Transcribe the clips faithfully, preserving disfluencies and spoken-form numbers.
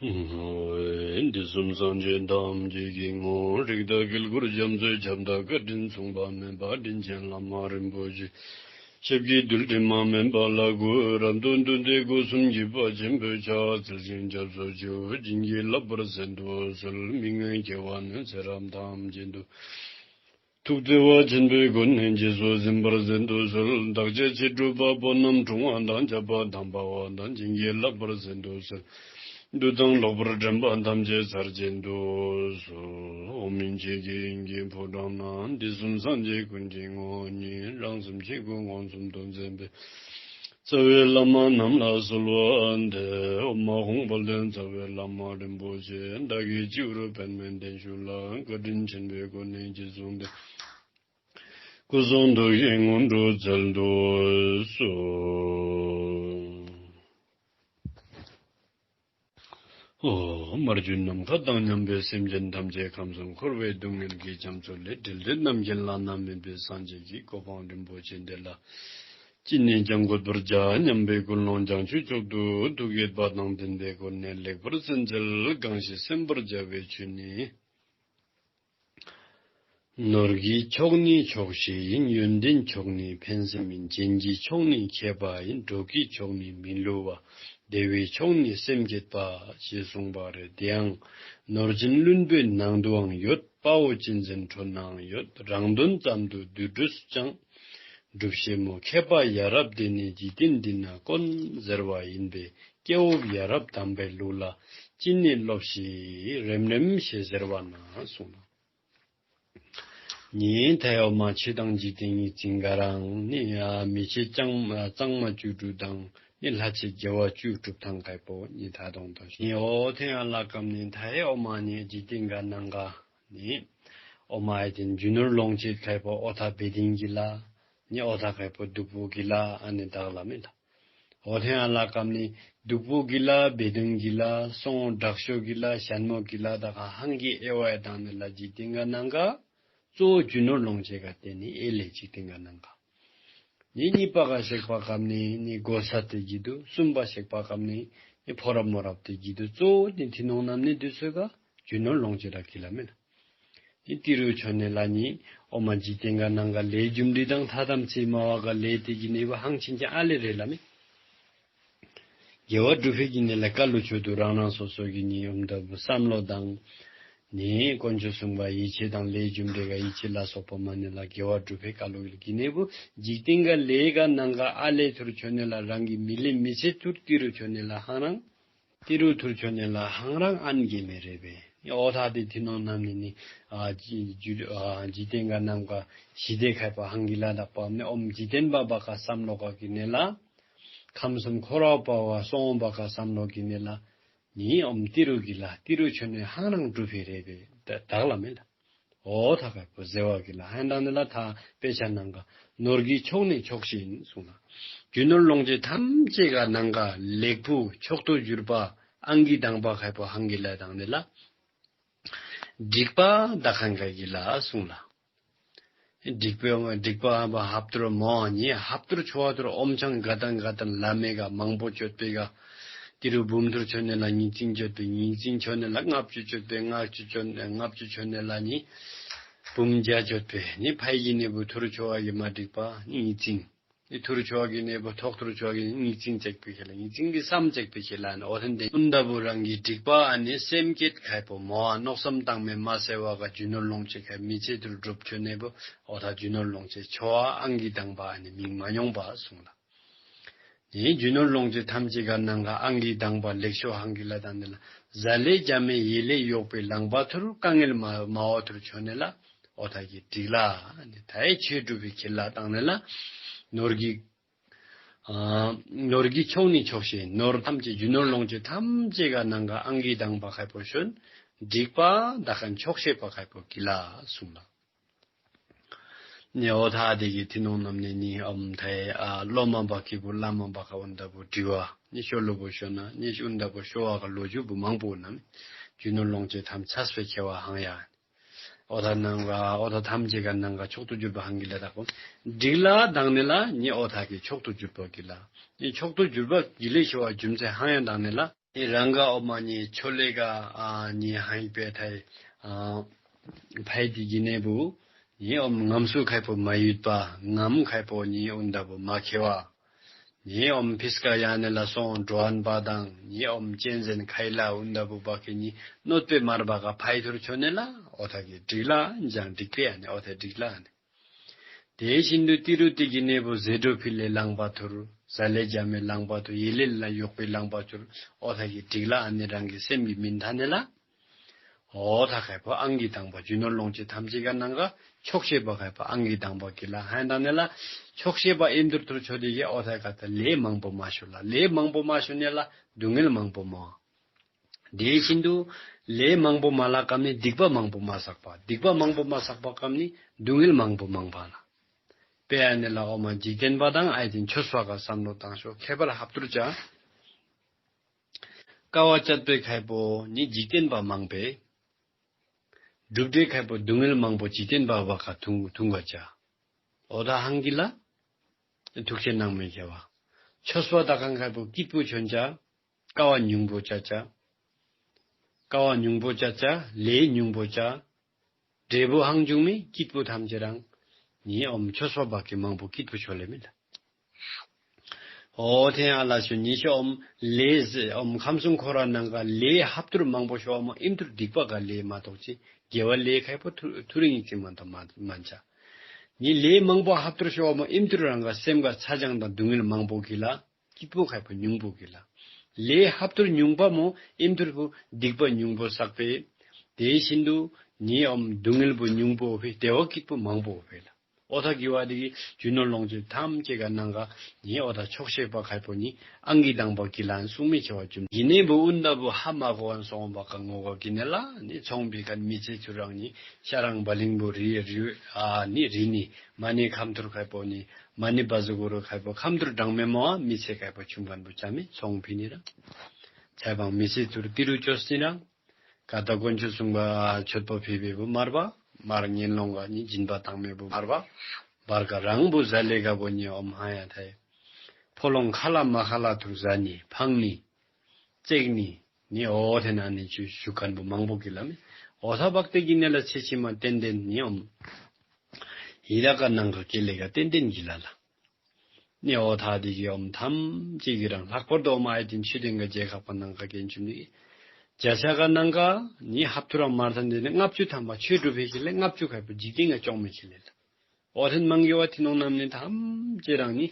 དུས་གསུམ་སངས་རྒྱས་ཐམས་ཅད་ཀྱི་ངོ་བོ། རིགས་དང་དཀྱིལ་འཁོར་རྒྱ་མཚོའི་ཁྱབ་བདག་བཀའ་དྲིན་མཚུངས་པ་མེད་པ་དྲིན་ཅན་བླ་མ་རིན་པོ་ཆེ། ཞབས་ཀྱི་རྡུལ་དྲི་མ་མེད་པ་ལ་གུས། རབ་ཏུ་བཏུད་དེ་སྒོ་གསུམ་གྱི་དཔལ་ཆེན་པོའི་ཕྱག་འཚལ་ཞིང་སྐྱབས་སུ་མཆིའོ། བྱིན་གྱིས་བརླབ་པར་མཛད་དུ་གསོལ། མི་མངོན་མཁྱེན་པ་ནི་ཚེ་རབས་ཐམས་ཅད་དུ། ཐུགས་བརྩེ་བ་ཆེན་པོའི་སྒོ་ནས་རྗེས་སུ་ཟིན་པར་མཛད་དུ་གསོལ། བདག་ཅག་ཕྱི་སྒྲུབ་པ་པོ་རྣམས་འཁྲུངས་པ་དང་ཁྱབ་པ་དང་འཕགས་པ་དང་བྱིན་གྱིས་བརླབ་པར་མཛད་དུ་གསོལ། བདུད་དང་ལོག་པར་འདྲེན་པ་ཐམས་ཅད་ཚར་གཅད་དུ་གསོལ། འོག་མིན་ཆོས་ཀྱི་དབྱིངས་ཀྱི་ཕོ་བྲང་ན། དུས་གསུམ་སངས་རྒྱས་ཀུན་གྱི་ངོ་བོ་ཉིད། རང་སེམས་ཆོས་སྐུ་མངོན་སུམ་དུ་མཛད་པའི་རྩ་བའི་བླ་མ་རྣམས་ལ་གསོལ་བ་འདེབས། ཨོཾ་ཨཱཿཧཱུྃ་དཔལ་ལྡན་རྩ་བའི་བླ་མ་རིན་པོ་ཆེ། བདག་གིས་སྤྱི་བོར་པདྨས་གདན་ཞུས་ལ། བཀའ་དྲིན་ཆེན་པོའི་སྒོ་ནས་རྗེས་བཟུང་སྟེ། སྐུ་གསུང་ཐུགས་ཀྱི་སྔོན་དུ་འཚལ་དུ་གསོལ། ཨོཾ། མར་གྱུར་ནམ་མཁའ་དང་མཉམ་པའི་སེམས་ཅན་ཐམས་ཅད་ཁམས་གསུམ་འཁོར་བའི་སྡུག་བསྔལ་གྱི་རྒྱ་མཚོ་ལས་བསྒྲལ་ཏེ་རྣམ་མཁྱེན་བླ་ན་མེད་པའི་སངས་རྒྱས་ཀྱི་གོ་འཕང་རིན་པོ་ཆེ་དེ་ལ་ཅི་ནས་ཀྱང་འགོད་པར་བྱ་སྙམ་པའི་ཀུན་སློང་བྱང་ཆུབ་མཆོག་ཏུ་ཐུགས་བསྐྱེད་པ་དང་ལྡན་པའི་སྒོ་ནས་ལེགས་པར་གསན་འཚལ་གང་ཞིག་གསན་པར་བྱ་བའི་ཆོས་ནི། ནོར་གྱི་མཆོག་ནི་ཆོག་ཤེས་ཡིན། ཡོན་ཏན་མཆོག་ནི་ཕན་སེམས་ཡིན། རྒྱན་གྱི་མཆོག་ནི་མཁས་པ་ཡིན། གྲོགས་ཀྱི་མཆོག་ནི་མི་བསླུ་བ། བདེ་བའི་མཆོག་ནི་སེམས་བསྐྱེད་པ། ཞེས་གསུངས་པ་རེད། དེ་ཡང་ནོར་སྦྱིན་བླུན་པོའི་ནང་དུའང་ཡོད། དཔའ་བོ་གཅན་གཟན་ཁྲོད་ནའང་ཡོད། རང་དོན་ཙམ་དུ་དུད་འགྲོས་སྦྱང་། སྒྲུབ་བྱེད་མོ་མཁས་པ་ཡ་རབས་དེ་ནི། འཇིག་རྟེན་འདི་ན་དཀོན་ཟེར་བ་ཡིན་པས། སྐྱེ་བོ་ཡ་རབས་དམ་པའི་ལུགས་ལ། ཅི་ནས་སློབས་ཤིག་རེམ་རེམ་ཞེས་ཟེར་བ་ན་གསུངས་ལ། ནི་ད་ཡོད་མ་ཆོས་དང་འཇིག་རྟེན་གཉིས་འཛིན་ག་རང་ནི་མི་ཕྱེད་གཙང་མ་བཅུ་དྲུག་དང་ནི་ལྷ་ཕྱེད་དགེ་བ་བཅུ་སྒྲུབ་ཐངས་ཁ་ཡོད་པོ་ནི་ད་དུང་དོ་ནི་ཨོ་ཐེ་ཡང་ལ་ཀམ་ནི་ད་ཡོད་མ་ནི་འཇིག་རྟེན་ག་ནང་ག་ནི་ཨོ་མ་ཡི་དེ་རྒྱུ་ནོར་ལོངས་སྤྱོད་ཁ་ཡོད་པོ་ཨོ་ཐ་བེ་དིན་གི་ལ་ནི་ཨོ་ཐ་ཁ་ཡོད་པོ་སྡུག་པོ་གི་ལ་ཨ་ནི་དག་ལ་མེ་ལ། ཨོ་ཐེ་ཡང་ལ་ཀམ་ནི་སྡུག་པོ་གི་ལ་བེ་དིན་གི་ལ་སོང་དྲག་ཤོས་གི་ལ་ཞན་མོ་གི་ལ་དག་ཧང་གི་ཨེ་ཝ་ཡ་དང་ནི་ལ་འཇིག་རྟེན་ག་ནང་ག་གཙོ་བོ་རྒྱུ་ནོར་ལོངས་སྤྱོད་ག་དེ་ནི་ཨེ་ལེ་འཇིག་རྟེན་ག་ནང་ག། ནི་གཉིས་པ་ག་ཤེག་པ་ཀམ་ནི་ནི་གོ་ས་དེ་གི་དུ་གསུམ་པ་ཤེག་པ་ཀམ་ནི་ནི་ཕོ་རབ་མོ་རབ་དེ་གི་དུ་གཙོ་བོ་ནི་ཐི་ནོང་རྣམ་ནི་དུ་སོ་ག་རྒྱུ་ནོར་ལོངས་སྤྱོད་ག་གི་ལ་མེ་ལ། ནི་ཏི་རུ་ཆོ་ནེ་ལ་ནི་ཨོ་མ་འཇིག་རྟེན་ག་ནང་ག་ལས་རྒྱུ་འབྲས་དང་ཐ་དམ་ཚིག་མ་བ་ག་ལས་དེ་གི་ནི་བ་ཧང་ཆིན་ཆ་ཨ་ལེ་རེ་ལ་མེ། དགེ་བ་སྒྲུབ་པའི་གི་ནི་ལ་ཀ་ལུ་ཆོ་དུ་རང་རང་སོ་སོ་གི་ནི་ཨོམ་ད་བུ་བསམ་བློ་དང་ནི་དཀོན་མཆོག་གསུམ་ག་ཡིད་ཆེས་དང་ལས་རྒྱུ་འབྲས་ག་ཡིད་ཆེས་ལ་སོགས་པ་མ་ནི་ལ་དགེ་བ་སྒྲུབ་པའི་ཀ་ལུ་གི་ནི་བུ་འཇིག་རྟེན་ག་ལས་ག་ནང་ག་ཨ་ལེ་ཐུར་ཆོ་ནེ་ལ་རང་གི་མི་ལེ་མི་ཚེ་ཐུར་ཏི་རུ་ཆོ་ནེ་ལ་ཧང་རང་ཏི་རུ་ཐུར་ཆོ་ནེ་ལ་ཧང་རང་ཨན་གེ་མེ་རེ་བེ། ཨོ་ཐ་དེ་ཐི་ནོང་རྣམ་ནི་ནི་ཨ་ཇི་ཇུ་ཨ་འཇིག་རྟེན་ག་ནང་ག་ཞི་བདེ་ཁ་ཡོད་པོ་ཧང་གི་ལ་དག་པ་མེ་ཨོམ་འཇིག་རྟེན་པ་བ་ག་བསམ་བློ་ག་གི་ནི་ལ། ཁམས་གསུམ་འཁོར་བ་པ་བ་སོང་བ་ག་བསམ་བློ་གི་ནི་ལ། ནི་ཨོམ་ཏི་རུ་གི་ལ་ཏི་རུ་ཆོ་ནེ་ཧང་རང་སྒྲུབ་པའི་རེ་བེ་དག་ལ་མེ་ལ། ཨོ་ཐ་ཁ་ཡོད་པོ་ཟེར་བ་གི་ལ་ཧན་དང་ནི་ལ་ཐ་དཔེ་ཆ་ནང་ག་ནོར་གྱི་མཆོག་ནི་ཆོག་ཤེས་ཡིན་གསུངས་ལ། རྒྱུ་ནོར་ལོངས་སྤྱོད་ཐམས་ཅད་ག་ནང་ག་ལེགས་པོ་མཆོག་ཏུ་གྱུར་པ་ཨང་ཀི་དང་པ་ཁ་ཡོད་པོ་ཧང་གི་ལ་དང་ནི་ལ། འགྲིག་པ་དག་ཁན་ག་གི་ལ་གསུངས་ལ། འགྲིག་པའི་འགྲིག་པ་བ་ཧབ་ཏུར་མོ་ནི་ཧབ་ཏུར་ཆོ་བ་ཏུར་ཨོམ་ཆང་ག་དང་ག་དང་ལ་མེ་ག་མང་པོ་ཆོད་པེ་ག། ཏི་རུ་འབུམ་ཐུར་ཆོ་ནེ་ལ་ཉིས་བརྩེགས་ཆོད་པེ་ཉིས་བརྩེགས་ཆོ་ནེ་ལ་ལྔ་བཅུ་ཆོད་པེ་ལྔ་བཅུ་ཆོ་ལྔ་བཅུ་ཆོ་ནེ་ལ་ནི་འབུམ་བརྒྱ་ཆོད་པེ་ནི་ཕའི་གི་ནི་བུ་ཐུར་ཆོ་བ་གི་མ་འགྲིག་པ་ཉིས་བརྩེགས། ནི་ཐུར་ཆོ་བ་གི་ནི་བུ་ཐོག་ཐུར་ཆོ་བ་གི་ཉིས་བརྩེགས་ཆོད་པེ་ཁེ་ལ་ཉིས་བརྩེགས་གི་སམ་ཆོད་པེ་ཁེ་ལ་ནི་ཨོ་ཐན་དེ་ཨུན་ད་བུ་རང་གི་འགྲིག་པ་ཨ་ནི་སེམས་བསྐྱེད་ཁ་ཡོད་པོ་མོ་ཨ་མནོ་བསམ་བཏང་མེ་མ་ཟེར་བ་ག་རྒྱུ་ནོར་ལོངས་སྤྱོད་ཁ་མི་ཚེ་ཐུར་སྒྲུབ་ཆོ་ནེ་བུ་ཨོ་ཐ་རྒྱུ་ནོར་ལོངས་སྤྱོད་ཆོ་བ་ཨང་ཀི་དང་པ་ཨ་ནི་མིང་མ་མྱོང་པ་གསུངས་ལ། ནི་རྒྱུ་ནོར་ལོངས་སྤྱོད་ཐམས་ཅད་ག་ནང་ག་ཨང་ཀི་དང་པ་ལེགས་ཤོས་ཧང་གི་ལ་དང་ནི་ལ་གཟའ་ལས་རྒྱ་མེད་ཡིད་ལས་གཡོགས་པའི་ལང་པ་ཐུར་དཀའ་ངལ་མ་མ་བ་ཐུར་ཆོ་ནེ་ལ་ཨོ་ཐ་གི་འགྲིག་ལ་ནི་ད་ཡི་ཆོས་སྒྲུབ་པའི་ཁེ་ལ་དང་ནི་ལ་ནོར་གྱི་ཨ་ནོར་གྱི་མཆོག་ནི་ཆོག་ཤེས་ནོར་ཐམས་ཅད་རྒྱུ་ནོར་ལོངས་སྤྱོད་ཐམས་ཅད་ག་ནང་ག་ཨང་ཀི་དང་པ་ཁ་ཡོད་པོ་ཤོན་འགྲིག་པ་དག་ཁན་ཆོག་ཤེས་པ་ཁ་ཡོད་པོ་གི་ལ་གསུངས་ལ། ནི་ཨོ་ཐ་དེ་གི་ཐི་ནོང་རྣམ་ནི་ནི་ཨོམ་ཐའི་ཨ་སློབ་མ་བ་གི་བུ་བླ་མ་བ་ག་ཨུན་ད་བུ་དྲི་བ་ནི་ཤོ་ལོ་བུ་ཤོ་ན་ནི་ཨུན་ད་བུ་ཤོ་བ་ག་ལོ་རྒྱུས་བུ་མང་པོ་ན་རྒྱུ་ནོར་ལོངས་སྤྱོད་ཐམས་ཅད་པེ་ཁེ་བ་ཧང་ཡ། ཨོ་ཐ་ནང་ག་ཨོ་ཐ་ཐམས་ཅད་ག་ནང་ག་མཆོག་ཏུ་གྱུར་པ་ཧང་གི་ལ་དག་པོ་འགྲིག་ལ་དང་ནི་ལ་ནི་ཨོ་ཐ་གི་མཆོག་ཏུ་གྱུར་པ་གི་ལ་ནི་མཆོག་ཏུ་གྱུར་པ་གི་ལེ་ཤོ་བ་རྒྱུ་མཚན་ཧང་ཡ་དང་ནི་ལ། ཨེ་རང་ག་ཨོ་མ་ནི་ཆོ་ལེ་ག་ཨ་ནི་ཧང་པེ་ཐའི་ཨ་ཕའི་ཏི་གི་ནེ་བུ་ནི་ཨོམ་ངམ་སུ་ཁའི་པོ་མ་ཡུད་པ་ངམ་ཁའི་པོ་ནི་ཨུན་ད་བུ་མ་ཁེ་བ། ནི་ཨོམ་ཕིས་ཀ་ཡ་ནེ་ལ་སོང་འགྲོ་ཨན་པ་དང་ནི་ཨོམ་ཅན་ཟན་ཁའི་ལ་ཨུན་ད་བུ་བ་ཀི་ནི་ནོད་པེ་མར་བ་ག་ཕའི་ཐུར་ཆོ་ནེ་ལ་ཨོ་ཐ་གི་འགྲིག་ལ་ཨན་ཅང་འགྲིག་པེ་ཨ་ནི་ཨོ་ཐ་འགྲིག་ལ་ཨ་ནི། དེ་བཞིན་དུ་ཏི་རུ་ཏི་གི་ནེ་བུ་ཟེ་འགྲོ་ཕི་ལེ་ལང་པ་ཐུར་ཟ་ལེ་ཇ་མེ་ལང་པ་ཐུར་ཡེ་ལེ་ལ་ཡོག་པེ་ལང་པ་ཐུར་ཨོ་ཐ་གི་འགྲིག་ལ་ཨ་ནི་རང་གི་སེམས་ཀྱི་མིན་ཐ་ནེ་ལ། ཨོ་ཐ་ཁའི་པོ་ཨང་གི་དང་པ་རྒྱུ་ནོར་ལོངས་སྤྱོད་ཐམས་ཅད་ག་ནང་ག་ཆོག་ཤེས་པ་ཁའི་པོ་ཨང་གི་དང་པ་གི་ལ་ཧན་ཐ་ནེ་ལ། ཆོག་ཤེས་པ་ཨིན་ཐུར་ཐུར་ཆོ་དེ་གི་ཨོ་ཐ་ག་ཐ་ལས་མང་པོ་མ་ཞུ་ལ་ལས་མང་པོ་མ་ཞུ་ནེ་ལ་སྡུག་བསྔལ་མང་པོ་མ། དེ་བཞིན་དུ་ལས་མང་པོ་མ་ལ་ཀམ་ནི་སྡིག་པ་མང་པོ་མ་བསགས་པ། སྡིག་པ་མང་པོ་མ་བསགས་པ་ཀམ་ནི་སྡུག་བསྔལ་མང་པོ་མང་པ་ལ། དཔེ་ཨ་ནི་ལ་ཨོ་མ་འཇིག་རྟེན་པ་དང་ཨའི་ཏེན་ཆོས་པ་ག་བསམ་བློ་བཏང་ཤོ་ཁྱད་པར་ཧབ་ཏུར་ཅ། དཀའ་བ་སྤྱད་པའི་ཁའི་པོ་ནི་འཇིག་རྟེན་པ་མང་པེ། སྒྲུབ་འབྲས་ཁའི་པོ་སྡུག་བསྔལ་མང་པོ་འཇིག་རྟེན་པ་བ་ག་ཐུང་ཐུང་ག་ཅ། ཨོ་ཐ་ཧང་གི་ལ། ཐུགས་ཆེ་ནང་མེ་ཁེ་བ། ཆོས་པ་དག་ཁན་ཁའི་པོ་སྐྱིད་པོ་ཆོན་ཅ། དཀའ་བ་ཉུང་པོ་ཅ་ཅ། དཀའ་བ་ཉུང་པོ་ཅ་ཅ། ལས་ཉུང་པོ་ཅ། འབྲས་བུ་ཧང་བྱུང་མི་སྐྱིད་པོ་ཐམས་ཅད་རང་ནི་ཨོམ་ཆོས་པ་བ་གི་མང་པོ་སྐྱིད་པོ་ཆོ་ལེ་མི་ལ། ཨོ་ཐེ་ཨ་ལ་ཤུ་ཉི་ཤུ་ཨོམ་ལས་ཨོམ་ཁམས་གསུམ་འཁོར་བ་ནང་ག་ལས་ཧབ་ཏུར་མང་པོ་ཤོ་ཨོམ་ཨིམ་ཐུར་སྡིག་པ་ག་ལས་མ་གཏོགས་ཅི་དགེ་བ་ལས་ཁའི་པོ་ཐུ་ཐུ་རིང་ཅི་མ་ཏོ་མ་མན་ཅ། ནི་ལས་མང་པོ་ཧབ་ཏུར་ཤོ་ཨོམ་ཨིམ་ཐུར་རང་ག་སེམས་ག་ཚ་གྱང་དང་སྡུག་བསྔལ་མང་པོ་གི་ལ། སྐྱིད་པོ་ཁའི་པོ་ཉུང་པོ་གི་ལ། ལས་ཧབ་ཏུར་ཉུང་པ་མོ་ཨིམ་ཐུར་པོ་སྡིག་པ་ཉུང་པོ་བསགས་པེ། དེ་བཞིན་དུ་ནི་ཨོམ་སྡུག་བསྔལ་པོ་ཉུང་པོ་ཕེ་བདེ་བ་སྐྱིད་པོ་མང་པོ་ཕེ་ལ། ཨོ་ཐ་གི་བ་དེ་གི་རྒྱུ་ནོར་ལོངས་སྤྱོད་ཐམས་ཅད་ག་ནང་ག་ནི་ཨོ་ཐ་ཆོག་ཤེས་པ་ཁའི་པོ་ནི་ཨང་གི་དང་པ་གི་ལ་གསུང་མི་ཆེ་བ་བྱུང་། ཡིན་ནེ་བུ་ཨུན་ད་བུ་ཧ་མ་གོ་ཨན་སོང་བ་ག་ངོ་ག་གི་ནེ་ལ་ནི་ཚོང་པའི་ཁན་མི་ཚེ་ཚུ་རང་ནི་ཤ་རང་བ་ལིང་བུ་རི་རི་ཨ་ནི་རི་ནི་མ་ནི་ཁམ་ཐུར་ཁའི་པོ་ནི་མ་ནི་བ་ཟུ་གུ་རུ་ཁའི་པོ་ཁམ་ཐུར་དྲང་མེ་མོ་ཨ་མི་ཚེ་ཁའི་པོ་ཆུང་ཁན་བུ་ཅ་མི་ཚོང་ཕི་ནི་ར། ཚའི་བང་མི་ཚེ་ཐུར་ཏི་རུ་ཅོས་ནི་ར། ག་ད་དཀོན་མཆོག་གསུམ་ག་མཆོད་པ་ཕི་བེ་བུ་མར་བ། མར་ངན་སློང་ག་ནི་སྦྱིན་པ་བཏང་མེ་བུ་མར་བ། བར་ག་རང་བུ་ཟ་ལེ་ག་བུ་ནི་ཨོམ་ཧ་ཡ་ཐའི། ཕོ་ལོང་ཁ་ལ་མ་ཁ་ལ་ཐུར་ཟ་ནི་ཕང་ནི། བརྩེགས་ནི། ནི་ཨོ་ཐེ་ན་ནི་ཆུ་ཞུ་ཁན་བུ་མང་པོ་གི་ལ་མེ། ཨོ་ཐ་བག་ཏེ་གི་ནེ་ལ་ཚེ་ཕྱི་མ་ཏན་ཏན་ནི་ཨོམ། ཡི་ར་ག་ནང་ག་ཀེ་ལེ་ག་ཏན་ཏན་གི་ལ་ལ། ནི་ཨོ་ཐ་དེ་གི་ཨོམ་ཐམས་ཅད་ཀྱི་རང་ལྷག་པར་དུ་ཨོམ་ཨའི་ཏེན་ཆོས་ལྡན་ག་རྒྱལ་ཁབ་པ་ནང་ག་གན་ཆུ་ནི། བརྒྱ་ཆ་ག་ནང་ག་ནི་ཧབ་ཐུར་རང་མར་ཐན་དེ་ནི་ལྔ་བཅུ་ཐམ་པ་ཆོས་སྒྲུབ་ཕི་ཁེ་ལེ་ལྔ་བཅུ་ཁའི་པོ་འཇིག་རྟེན་ག་ཅོང་མེ་ཁེ་ལེ་ལ། ཨོ་ཐེན་མང་གི་བ་ཐི་ནོང་ནམ་ནི་ཐམས་ཅད་རང་ནི་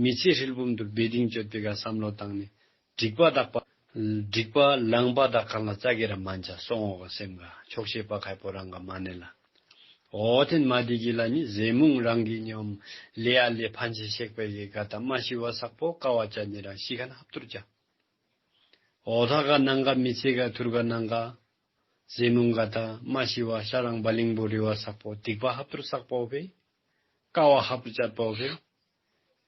མི་ཚེ་ཧྲིལ་བུམ་དུ་བེ་ཏིང་ཅོད་པེ་ག་བསམ་བློ་བཏང་ནི། སྒྲིག་པ་དག་པ། སྒྲིག་པ་ལང་པ་དག་ཁན་ལ་ཙ་གེ་ར་མན་ཅ་སོང་ཨོ་ག་སེམས་ག་ཆོག་ཤེས་པ་ཁའི་པོ་རང་ག་མ་ནེ་ལ། ཨོ་ཐེན་མ་དེ་གི་ལ་ནི་ཟེ་མུང་རང་གི་ཉོམ་ལེ་ཨ་ལེ་ཕན་ཆེ་ཤེག་པེ་གི་ག་ད་མ་ཤི་བ་སག་པོ་ཀ་བ་ཅ་ནི་རང་ཤི་ཁན་ཧབ་ཐུར་ཅ། ཨོ་ཐ་ག་ནང་ག་མི་ཚེ་ག་ཐུར་ག་ནང་ག་ཟེ་མུང་ག་ད་མ་ཤི་བ་ཤ་རང་བ་ལིང་བུ་རི་བ་སག་པོ་སྡིག་པ་ཧབ་ཐུར་སག་པོ་བེ། ཀ་བ་ཧབ་ཐུར་ཅད་པོ་བེ།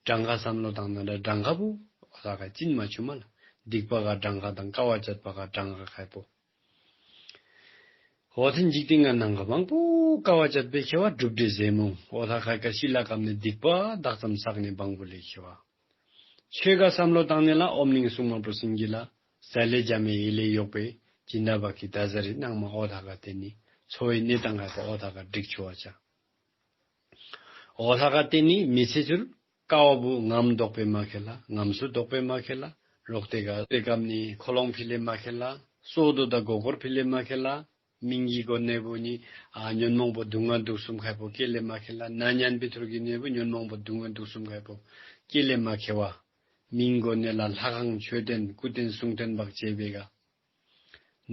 གྲངས་ཀ་བསམ་བློ་བཏང་ན་ད་གྲངས་ཀ་བུ་ཨོ་ཐ་ག་ཅིན་མ་ཆུ་མ་ལ། སྡིག་པ་ག་གྲངས་ཀ་དང་ཀ་བ་ཅད་པ་ག་གྲངས་ཀ་ཁའི་པོ། ཨོ་ཐེན་འཇིག་རྟེན་ག་ནང་ག་མང་པོ་ཀ་བ་ཅད་པེ་ཁེ་བ་སྒྲུབ་འབྲས་ཟེ་མུང་ཨོ་ཐ་ག་ཀ་ཤི་ལ་ཀམ་ནི་སྡིག་པ་དག་ཙམ་བསགས་ནི་བང་བུ་ལེ་ཁེ་བ། ཆོས་ག་བསམ་བློ་བཏང་ནི་ལ་ཨོམ་ནིང་སུང་མ་པོ་སིང་གི་ལ་ཟ་ལེ་ཇ་མེ་ཡེ་ལེ་ཡོག་པེ་སྦྱིན་བདག་པ་གི་ད་ཟ་རི་ནང་མ་ཨོ་ཐ་ག་ཏེ་ནི་འཚོ་བའི་གནས་སྟངས་ག་ཨོ་ཐ་ག་སྒྲིག་ཆོ་བ་ཅ། ཨོ་ཐ་ག་ཏེ་ནི་མི་ཚེ་ཚུར་ཀ་བ་བུ་ངམ་དོག་པེ་མ་ཁེ་ལ་ངམ་སུ་དོག་པེ་མ་ཁེ་ལ་རོག་ཏེ་ག་ཏེ་ཀམ་ནི་ཁོ་ལོང་ཕི་ལེ་མ་ཁེ་ལ་སོ་དོ་ད་གོ་གོར་ཕི་ལེ་མ་ཁེ་ལ་མིང་གི་གོ་ནེ་བུ་ནི་ཨ་ཉོན་མོངས་པ་དུག་ལྔ་དུག་གསུམ་ཁའི་པོ་ཀེ་ལེ་མ་ཁེ་ལ་ན་ཉན་པི་ཐུར་གི་ནེ་བུ་ཉོན་མོངས་པ་དུག་ལྔ་དུག་གསུམ་ཁའི་པོ་ཀེ་ལེ་མ་ཁེ་བ། མིང་གོ་ནེ་ལ་ལྷ་ཁང་མཆོད་རྟེན་སྐུ་རྟེན་གསུང་རྟེན་བག་ཅེ་བེ་ག།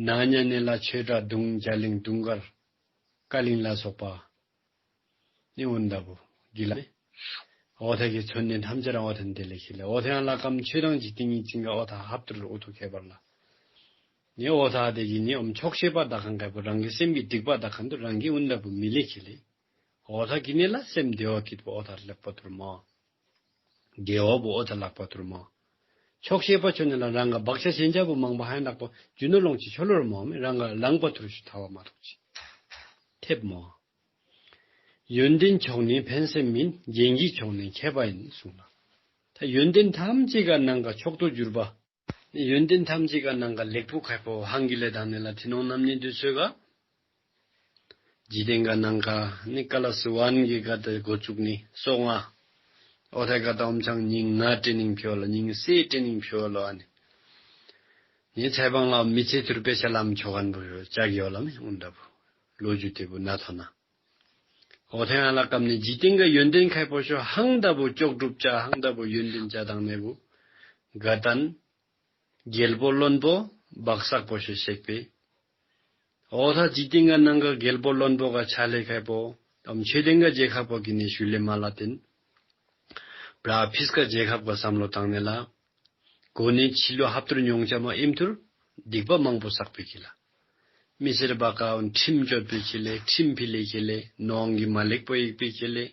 ན་ཉན་ནེ་ལ་ཆོས་གྲྭ་དུང་རྒྱ་གླིང་དུང་དཀར་ཀ་གླིང་ལ་སོགས་པ། ནི་འུན་ད་བུ་གི་ལ་ནི། ཨོ་ཐ་གི་ཚོན་ནི་ཐམས་ཅད་ར་ཨོ་ཐན་དེ་ལེ་ཁེ་ལེ་ཨོ་ཐན་ལ་ཀམ་ཆོས་དང་འཇིག་རྟེན་གྱི་ཅིང་ག་ཨོ་ཐ་ཧབ་ཏུར་ཨུ་ཐུ་ཁེ་བར་ལ། ནི་ཨོ་ཐ་དེ་གི་ནི་ཨོམ་ཆོག་ཤེས་པ་དག་ཁན་ཁའི་པོ་རང་གི་སེམས་ཀྱི་སྡིག་པ་དག་ཁན་དུ་རང་གི་འུན་ད་བུ་མི་ལེ་ཁེ་ལེ། ཨོ་ཐ་གི་ནི་ལ་སེམས་བདེ་བ་སྐྱིད་པོ་ཨོ་ཐ་ལེགས་པ་ཐུར་མོ། དགེ་བ་བུ་ཨོ་ཐ་ལག་པ་ཐུར་མོ། ཆོག་ཤེས་པ་ཆོ་ནི་ལ་རང་ག་བག་ཆགས་ཞེན་ཆགས་བུ་མང་པོ་ཧ་ཡ་ནག་པོ་རྒྱུ་ནོར་ལོངས་སྤྱོད་ཆོ་ལོར་མོ་མེ་རང་ག་ལང་པ་ཐུར་ཞུ་ཐ་བ་མ་ཐོག་ཅི། ཐེབ་མོ། ཡོན་ཏན་མཆོག་ནི་ཕན་སེམས་མིན། རྒྱན་གྱི་མཆོག་ནི་མཁས་པ་ཡིན་གསུངས་ལ། ད་ཡོན་ཏན་ཐམས་ཅད་ག་ནང་ག་མཆོག་ཏུ་གྱུར་པ། ཡོན་ཏན་ཐམས་ཅད་ག་ནང་ག་ལེགས་པོ་ཁ་པོ་ཧང་གི་ལས་དང་ནི་ལ་ཐི་ནོང་ནམ་ནི་དུས་ཚོད་ག་འཇིག་རྟེན་ག་ནང་ག་ནི་ཀ་ལ་སི་ཝན་གི་ག་ཏེ་འགོ་བཙུགས་ནི་སོ་ལྔ། ཨོ་ཐེ་ག་ཏེ་ཨོམ་ཆང་ཉིང་ང་ཊེ་ནིང་ཕི་ཝ་ལོ་ཉིང་སེ་ཊེ་ནིང་ཕི་ཝ་ལོ་ཨ་ནི། ནི་ཚེ་བང་ལ་མི་ཚེ་ཐུར་པེ་ཤ་ལམ་ཆོ་གན་བུ་ཡོ་ཅག་ཡོ་ལ་མི་ཨུན་ད་བུ། ལོ་རྒྱུས་ཏེ་བུ་ན་ཐོ་ན། ཨོ་ཐེ་ཨ་ལ་ཀམ་ནི་འཇིག་རྟེན་ག་ཡོན་ཏན་ཁ་པོ་ཤོ་ཧང་ད་བུ་ཅོག་གྲུབ་ཅ་ཧང་ད་བུ་ཡོན་ཏན་ཅ་དང་ནི་བུ། ག་ཏན། རྒྱལ་པོ་བློན་པོ་བག་སག་པོ་ཤོ་ཤེག་པེ། ཨོ་ཐ་འཇིག་རྟེན་ག་ནང་ག་རྒྱལ་པོ་བློན་པོ་ག་ཆ་ལེ་ཁ་པོ་ཨམ་ཆོས་ལྡན་ག་རྒྱལ་ཁབ་པོ་གི་ནི་ཞུ་ལེ་མ་ལ་ཏེན། བྲ་ཕིས་ཀ་རྒྱལ་ཁབ་ག་བསམ་བློ་བཏང་ནི་ལ། གོ་ནི་ཕྱི་ལོ་ཧབ་ཐུར་ཉོང་ཆ་མ་ཨིམ་ཐུར་སྡིག་པ་མང་པོ་བསགས་པེ་གི་ལ། མི་སེར་བ་ག་ཁྲིམས་གཅོད་པེ་གི་ལེ་ཁྲིམས་ཕི་ལེ་གི་ལེ་ནོང་གི་མ་ལེགས་པོ་ཡེག་པེ་གི་ལེ།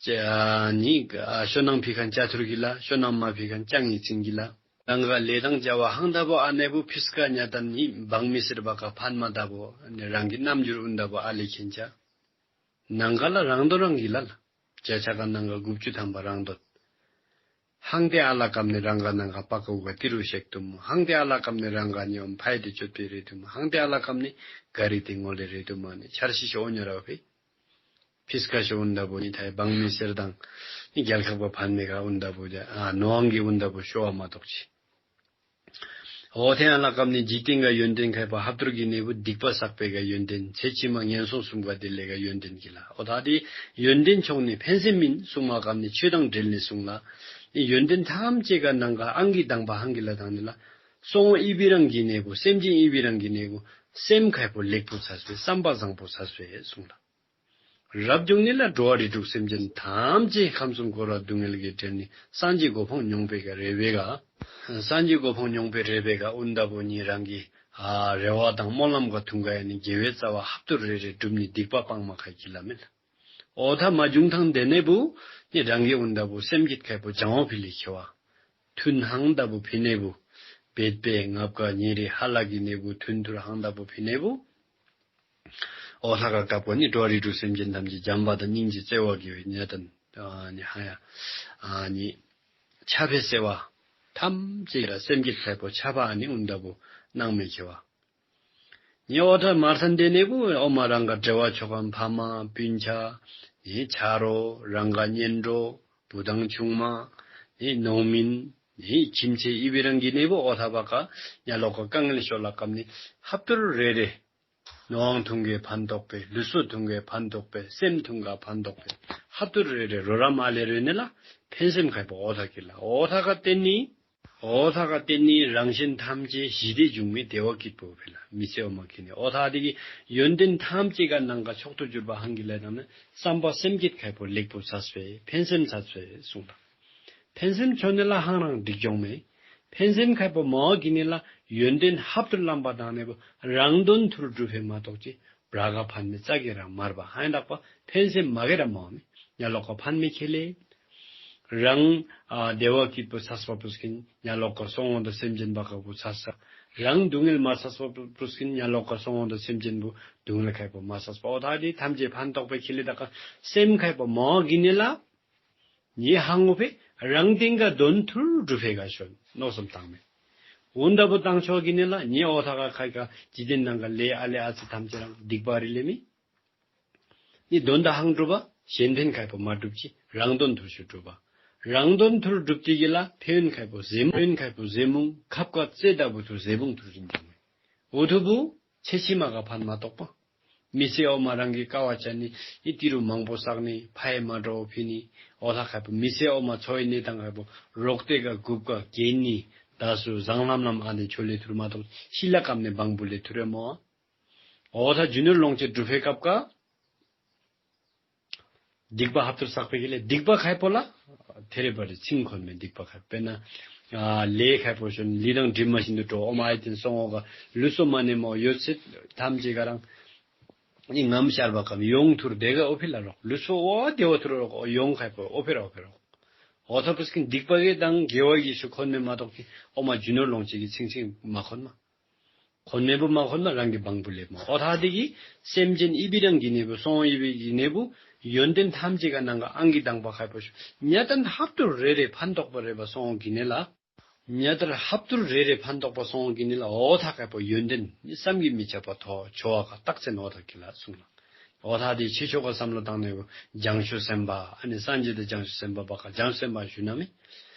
ཅ་ནི་ཨ་ཤོ་ནང་ཕི་ཁན་ཅ་ཐུར་གི་ལ་ཤོ་ནང་མ་ཕི་ཁན་ཅ་ངི་ཚིང་གི་ལ། རང་ག་ལས་དང་བྱ་བ་ཧང་ད་བུ་ཨ་ནེ་བུ་ཕིས་ཀ་ཉ་ཏན་ནི་འབངས་མི་སེར་བ་ག་ཕན་མ་ད་བུ་ནི་རང་གི་རྣམ་འགྱུར་ཨུན་ད་བུ་ཨ་ལེ་ཁེན་ཅ། ནང་ག་ལ་རང་དོན་རང་གི་ལ་ལ། བྱ་ཆ་ག་ནང་ག་དགུ་བཅུ་ཐམ་པ་རང་དོན། ཧང་ཏེ་ཨ་ལ་ཀམ་ནི་རང་ག་ནང་ག་པ་ཀ་འུ་ག་ཏི་རུ་ཤེག་ཏུ་མོ། ཧང་ཏེ་ཨ་ལ་ཀམ་ནི་རང་ག་ནི་ཨོམ་ཕའི་ཏེ་ཅོད་པེ་རེ་ཏུ་མོ། ཧང་ཏེ་ཨ་ལ་ཀམ་ནི་ག་རི་ཏེ་ངོ་ལེ་རེ་ཏུ་མོ་ནི་ཆར་ཤི་ཤོ་ཨོ་ཉོ་ར་བ་ཕི། ཕིས་ཀ་ཤོ་ཨུན་ད་བུ་ནི་ཐའི་འབངས་མི་སེར་དང་ནི་རྒྱལ་ཁབ་ག་ཕན་མེ་ག་ཨུན་ད་བུ་ཨ་ནོང་གི་ཨུན་ད་བུ་ཤོ་བ་མ་གཏོགས་ཅི། ཨོ་ཐེ་ཨ་ལ་ཀམ་ནི་འཇིག་རྟེན་ག་ཡོན་ཏན་ཁ་པོ་ཧབ་ཐུར་གི་ནི་བུ་སྡིག་པ་བསགས་པེ་ག་ཡོན་ཏན་ཚེ་ཕྱི་མ་ངན་སོང་གསུམ་ག་དེ་ལེ་ག་ཡོན་ཏན་གི་ལ། ཨོ་ཐ་དེ་ཡོན་ཏན་ཆོང་ནི་ཕན་སེམས་མིན་གསུང་མ་ཀམ་ནི་ཆོས་དང་འབྲེལ་ནི་གསུང་ལ། ནི་ཡོན་ཏན་ཐམས་ཅད་ག་ནང་ག་ཨང་གི་དང་པ་ཧང་གི་ལ་དང་ནི་ལ། སོང་ཨི་བི་རང་གི་ནི་བུ་སེམས་ཅན་ཨི་བི་རང་གི་ནི་བུ་སེམས་ཁ་པོ་ལེགས་པོ་ཚ་སོ་བསམ་པ་བཟང་པོ་ཚ་སོ་གསུང་ལ། རབ་བྱུང་ནི་ལ་འགྲོ་བ་རིགས་དྲུག་སེམས་ཅན་ཐམས་ཅད་ཁམས་གསུམ་འཁོར་བ་སྡུག་བསྔལ་གྱི་བྲལ་ནི་སངས་རྒྱས་གོ་འཕང་མྱོང་པེ་ག་རེ་བེ་ག། སངས་རྒྱས་གོ་འཕང་མྱོང་པེ་རེ་བེ་ག་ཨུན་ད་བུ་ནི་རང་གི་ཨ་རེ་བ་དང་སྨོན་ལམ་ག་ཐུང་ག་ཡ་ནི་དགེ་བའི་རྩ་བ་ཧབ་ཐུར་རེ་རེ་སྒྲུབ་ནི་སྡིག་པ་སྤང་མ་ཁ་གི་ལ་མེ་ལ། ཨོ་ཐ་མ་བྱུང་ཐང་དེ་ནི་བུ་ནི་རང་གི་ཨུན་ད་བུ་སེམས་ཅན་ཁ་པོ་བྱང་བ་ཕི་ལི་ཁེ་བ། ཐུན་ཧང་ད་བུ་ཕི་ནི་བུ། བེད་པེ་ངབ་ག་ཉེ་རི་ཧ་ལ་གི་ནི་བུ་ཐུན་ཐུར་ཧང་ད་བུ་ཕི་ནི་བུ། ཨོ་ལྷ་ཁ་བཀབ་གོ་ནི་འགྲོ་བ་རིགས་དྲུག་སེམས་ཅན་ཐམས་ཅད་བྱམས་པ་དང་སྙིང་རྗེ་བརྩེ་བ་གི་ཉེ་དང་ཨ་ནི་ཧ་ཡ་ཨ་ནི་ཆ་ཕེ་བརྩེ་བ་ཐམས་ཅད་ར་སེམས་བསྐྱེད་ཁ་པོ་ཆ་ཕ་ཨ་ནི་ཨུན་ད་བུ་སྣང་མེད་ཁེ་བ། ཉེ་ཨོ་ཐ་མར་ཐན་དེ་ནི་བུ་ཨོ་མ་རང་ག་འབྲེལ་བ་ཆོ་གམ་ཕ་མ་སྤུན་ཆ་ནི་ཆ་རོ་རང་ག་གཉེན་གྲོགས་བུ་དང་ཆུང་མ་ནི་ནོ་མིན་ནི་ཁྱིམ་ཚེ་ཨི་བི་རང་གི་ནི་བུ་ཨོ་ཐ་བ་ཀ་ཉ་ལོ་ཀ་དཀའ་ངལ་ཤོ་ལ་ཀམ་ནི་ཧབ་ཐུར་རེ་རེ། ནོང་ཐུང་གེ་ཕན་ཐོགས་པེ་ལུས་སོ་ཐུང་གེ་ཕན་ཐོགས་པེ་སེམས་ཐུང་ག་ཕན་ཐོགས་པེ་ཧབ་ཐུར་རེ་རེ་རོ་ར་མ་ལེ་རེ་ནི་ལ་ཕན་སེམས་ཁ་པོ་ཨོ་ཐ་གི་ལ་ཨོ་ཐ་ག་ཏེ་ནི་ཨོ་ཐ་ག་ཏེ་ནི་རང་གཞན་ཐམས་ཅད་ཞི་བདེ་འབྱུང་མི་བདེ་བ་སྐྱིད་པོ་ཕི་ལ་མི་ཚེ་ཨོ་མ་གི་ནི་ཨོ་ཐ་དེ་གི་ཡོན་ཏན་ཐམས་ཅད་ག་ནང་ག་མཆོག་ཏུ་གྱུར་པ་ཧང་གི་ལ་དང་ནི་བསམ་པ་སེམས་བསྐྱེད་ཁ་པོ་ལེགས་པོ་ཚ་སོ་ཕན་སེམས་ཚ་སོ་གསུང་ད། ཕན་སེམས་ཆོ་ནི་ལ་ཧང་རང་འགྲིག་འགྱོང་མེ། ཕན་སེམས་ཁ་པོ་མ་བ་གི་ནི་ལ་ཡོན་ཏན་ཧབ་ཏུ་ལམ་པ་དང་ནི་བུ་རང་དོན་ཐུར་སྒྲུབ་ཕེ་མ་གཏོགས་ཅི་བྲ་ག་ཕན་མེ་རྩ་གི་ར་མར་བ་ཧང་ཡ་དག་པ་ཕན་སེམས་མ་གི་ར་མ་བ་མེ་ཉ་ལོ་ཀ་ཕན་མེ་ཁེ་ལེ། རང་ཨ་བདེ་བ་སྐྱིད་པོ་ཚ་སོ་པུས་ཀིན་ཉ་ལོ་ཀ་སོང་འོང་དོ་སེམས་ཅན་བ་ཀ་བུ་ཚ་ས། རང་སྡུག་བསྔལ་མ་ཚ་སོ་པུས་ཀིན་ཉ་ལོ་ཀ་སོང་འོང་དོ་སེམས་ཅན་བུ་སྡུག་བསྔལ་ཁ་པོ་མ་ཚ་སོ་པ་ཨོ་ཐ་དེ་ཐམས་ཅད་ཕན་ཐོགས་པེ་ཁེ་ལེ་དག་ཀ་སེམས་ཁ་པོ་མ་བ་གི་ནི་ལ། ཉེ་ཧང་ངོ་ཕེ་རང་སྟེང་ག་དོན་ཐུར་སྒྲུབ་ཕེ་ག་ཤོན་མནོ་བསམ་བཏང་མེ། འུན་ད་བུ་བཏང་ཆོག་གི་ནི་ལ་ཉེ་ཨོ་ཐ་ག་ཁ་ག་འཇིག་རྟེན་ནང་ག་ལས་ཨ་ལས་ཨ་ཙི་ཐམས་ཅད་རང་སྡིག་པ་རི་ལེ་མི། ནི་དོན་དག་ཧང་སྒྲུབ་པ་གཞན་ཕན་ཁ་པོ་མ་སྒྲུབ་ཅི་རང་དོན་ཐུར་ཤུ་སྒྲུབ་པ། རང་དོན་ཐུར་སྒྲུབ་ཅི་གི་ལ་ཕན་ཁ་པོ་ཟེ་མུ་ཕན་ཁ་པོ་ཟེ་མུ་ཁབ་ཀ་ཙེ་ད་བུ་ཐུར་ཟེ་མུ་ཐུར་ཟིན་ཀྱང་མེ། འུ་ཐུ་བུ་ཚེ་ཕྱི་མ་ག་ཕན་མ་གཏོགས་པ། མི་ཚེ་ཨོ་མ་རང་གི་ཀ་བ་ཅ་ནི་ཨི་ཏི་རུ་མང་པོ་བསགས་ནི་ཕའི་མ་འགྲོ་ཕི་ནི་ཨོ་ཐ་ཁ་པོ་མི་ཚེ་ཨོ་མ་ཚོ་ཡི་ནི་དང་ཁ་པོ་རོག་ཏེ་ག་གུབ་ཀ་གེན་ནི་ད་སུ་བཟང་ལམ་ལམ་ཨ་ནི་ཆོ་ལེ་ཐུར་མ་གཏོགས་ཤི་ལ་ཀམ་ནི་བང་བུ་ལེ་ཐུར་རེ་མོ། ཨོ་ཐ་རྒྱུ་ནོར་ལོངས་སྤྱོད་སྒྲུབ་ཕེ་སྐབས་ཀ་སྡིག་པ་ཧབ་ཐུར་བསགས་པེ་གི་ལེ་སྡིག་པ་ཁ་པོ་ལ་ཐེ་རེ་བ་རེ་ཚིང་ཁོན་མེ་སྡིག་པ་ཁ་པེ་ན་ཨ་ལས་ཁ་པོ་ཤོན་ལི་དང་དྲིམ་མ་བཞིན་དུ་འགྲོ་ཨོ་མ་ཨའི་ཏེན་སོང་ཨོ་ག་ལུས་སོ་མ་ནེ་མོ་ཡོད་ཚད་ཐམས་ཅད་ག་རང་ནི་ངམ་ཤར་བ་ཀམ་ཡོང་ཐུར་དེ་ག་ཨོ་ཕི་ལ་རོག་ལུས་སོ་ཨོ་དེ་བ་ཐུར་རོག་ཨོ་ཡོང་ཁ་པོ་ཨོ་ཕི་ར་ཨོ་ཕི་རོག་ཨོ་ཐ་པུས་ཀིན་སྡིག་པ་གི་དང་དགེ་བ་གི་ཤུ་ཁོན་མེ་མ་གཏོགས་ཀི་ཨོ་མ་རྒྱུ་ནོར་ལོངས་སྤྱོད་ཀྱི་ཚིང་ཚིང་མ་ཁོན་མ། ཁོན་མེ་བུ་མ་ཁོན་མ་རང་གི་བང་བུ་ལེབ་མོ། ཨོ་ཐ་དེ་གི་སེམས་ཅན་ཨི་བི་རང་གི་ནེ་བུ་སོང་ཨི་བི་གི་ནེ་བུ་ཡོན་ཏན་ཐམས་ཅད་ག་ནང་ག་ཨང་གི་དང་པ་ཁ་པོ་ཤོ་ཉ་ཏན་ཧབ་ཏུ་རེ་རེ་ཕན་ཐོགས་པ་རེ་བ་སོང་གི་ནེ་ལ། ཉ་ཏར་ཧབ་ཏུར་རེ་རེ་ཕན་འདོགས་པ་སོང་གི་ནི་ལགས། འོ་ཐ་ཁ་པོ་ཡོན་ཏན་ནི་བསམ་གྱིས་མི་ཁྱབ་པ་ཐོབ་ཆོ་བ་ག་རྟགས་མཚན་འོ་ཐ་གི་ལ་གསུངས་ལགས། འོ་ཐ་དེ་ཆོས་ཕྱོགས་ཀ་བསམ་བློ་བཏང་ནི་བུ་བྱང་ཆུབ་སེམས་དཔའ་ཨ་ནི་སངས་རྒྱས་དང་བྱང་ཆུབ་སེམས་དཔའ་བ་ག་བྱང་ཆུབ་སེམས་དཔའ་ཞུ་ན་མི།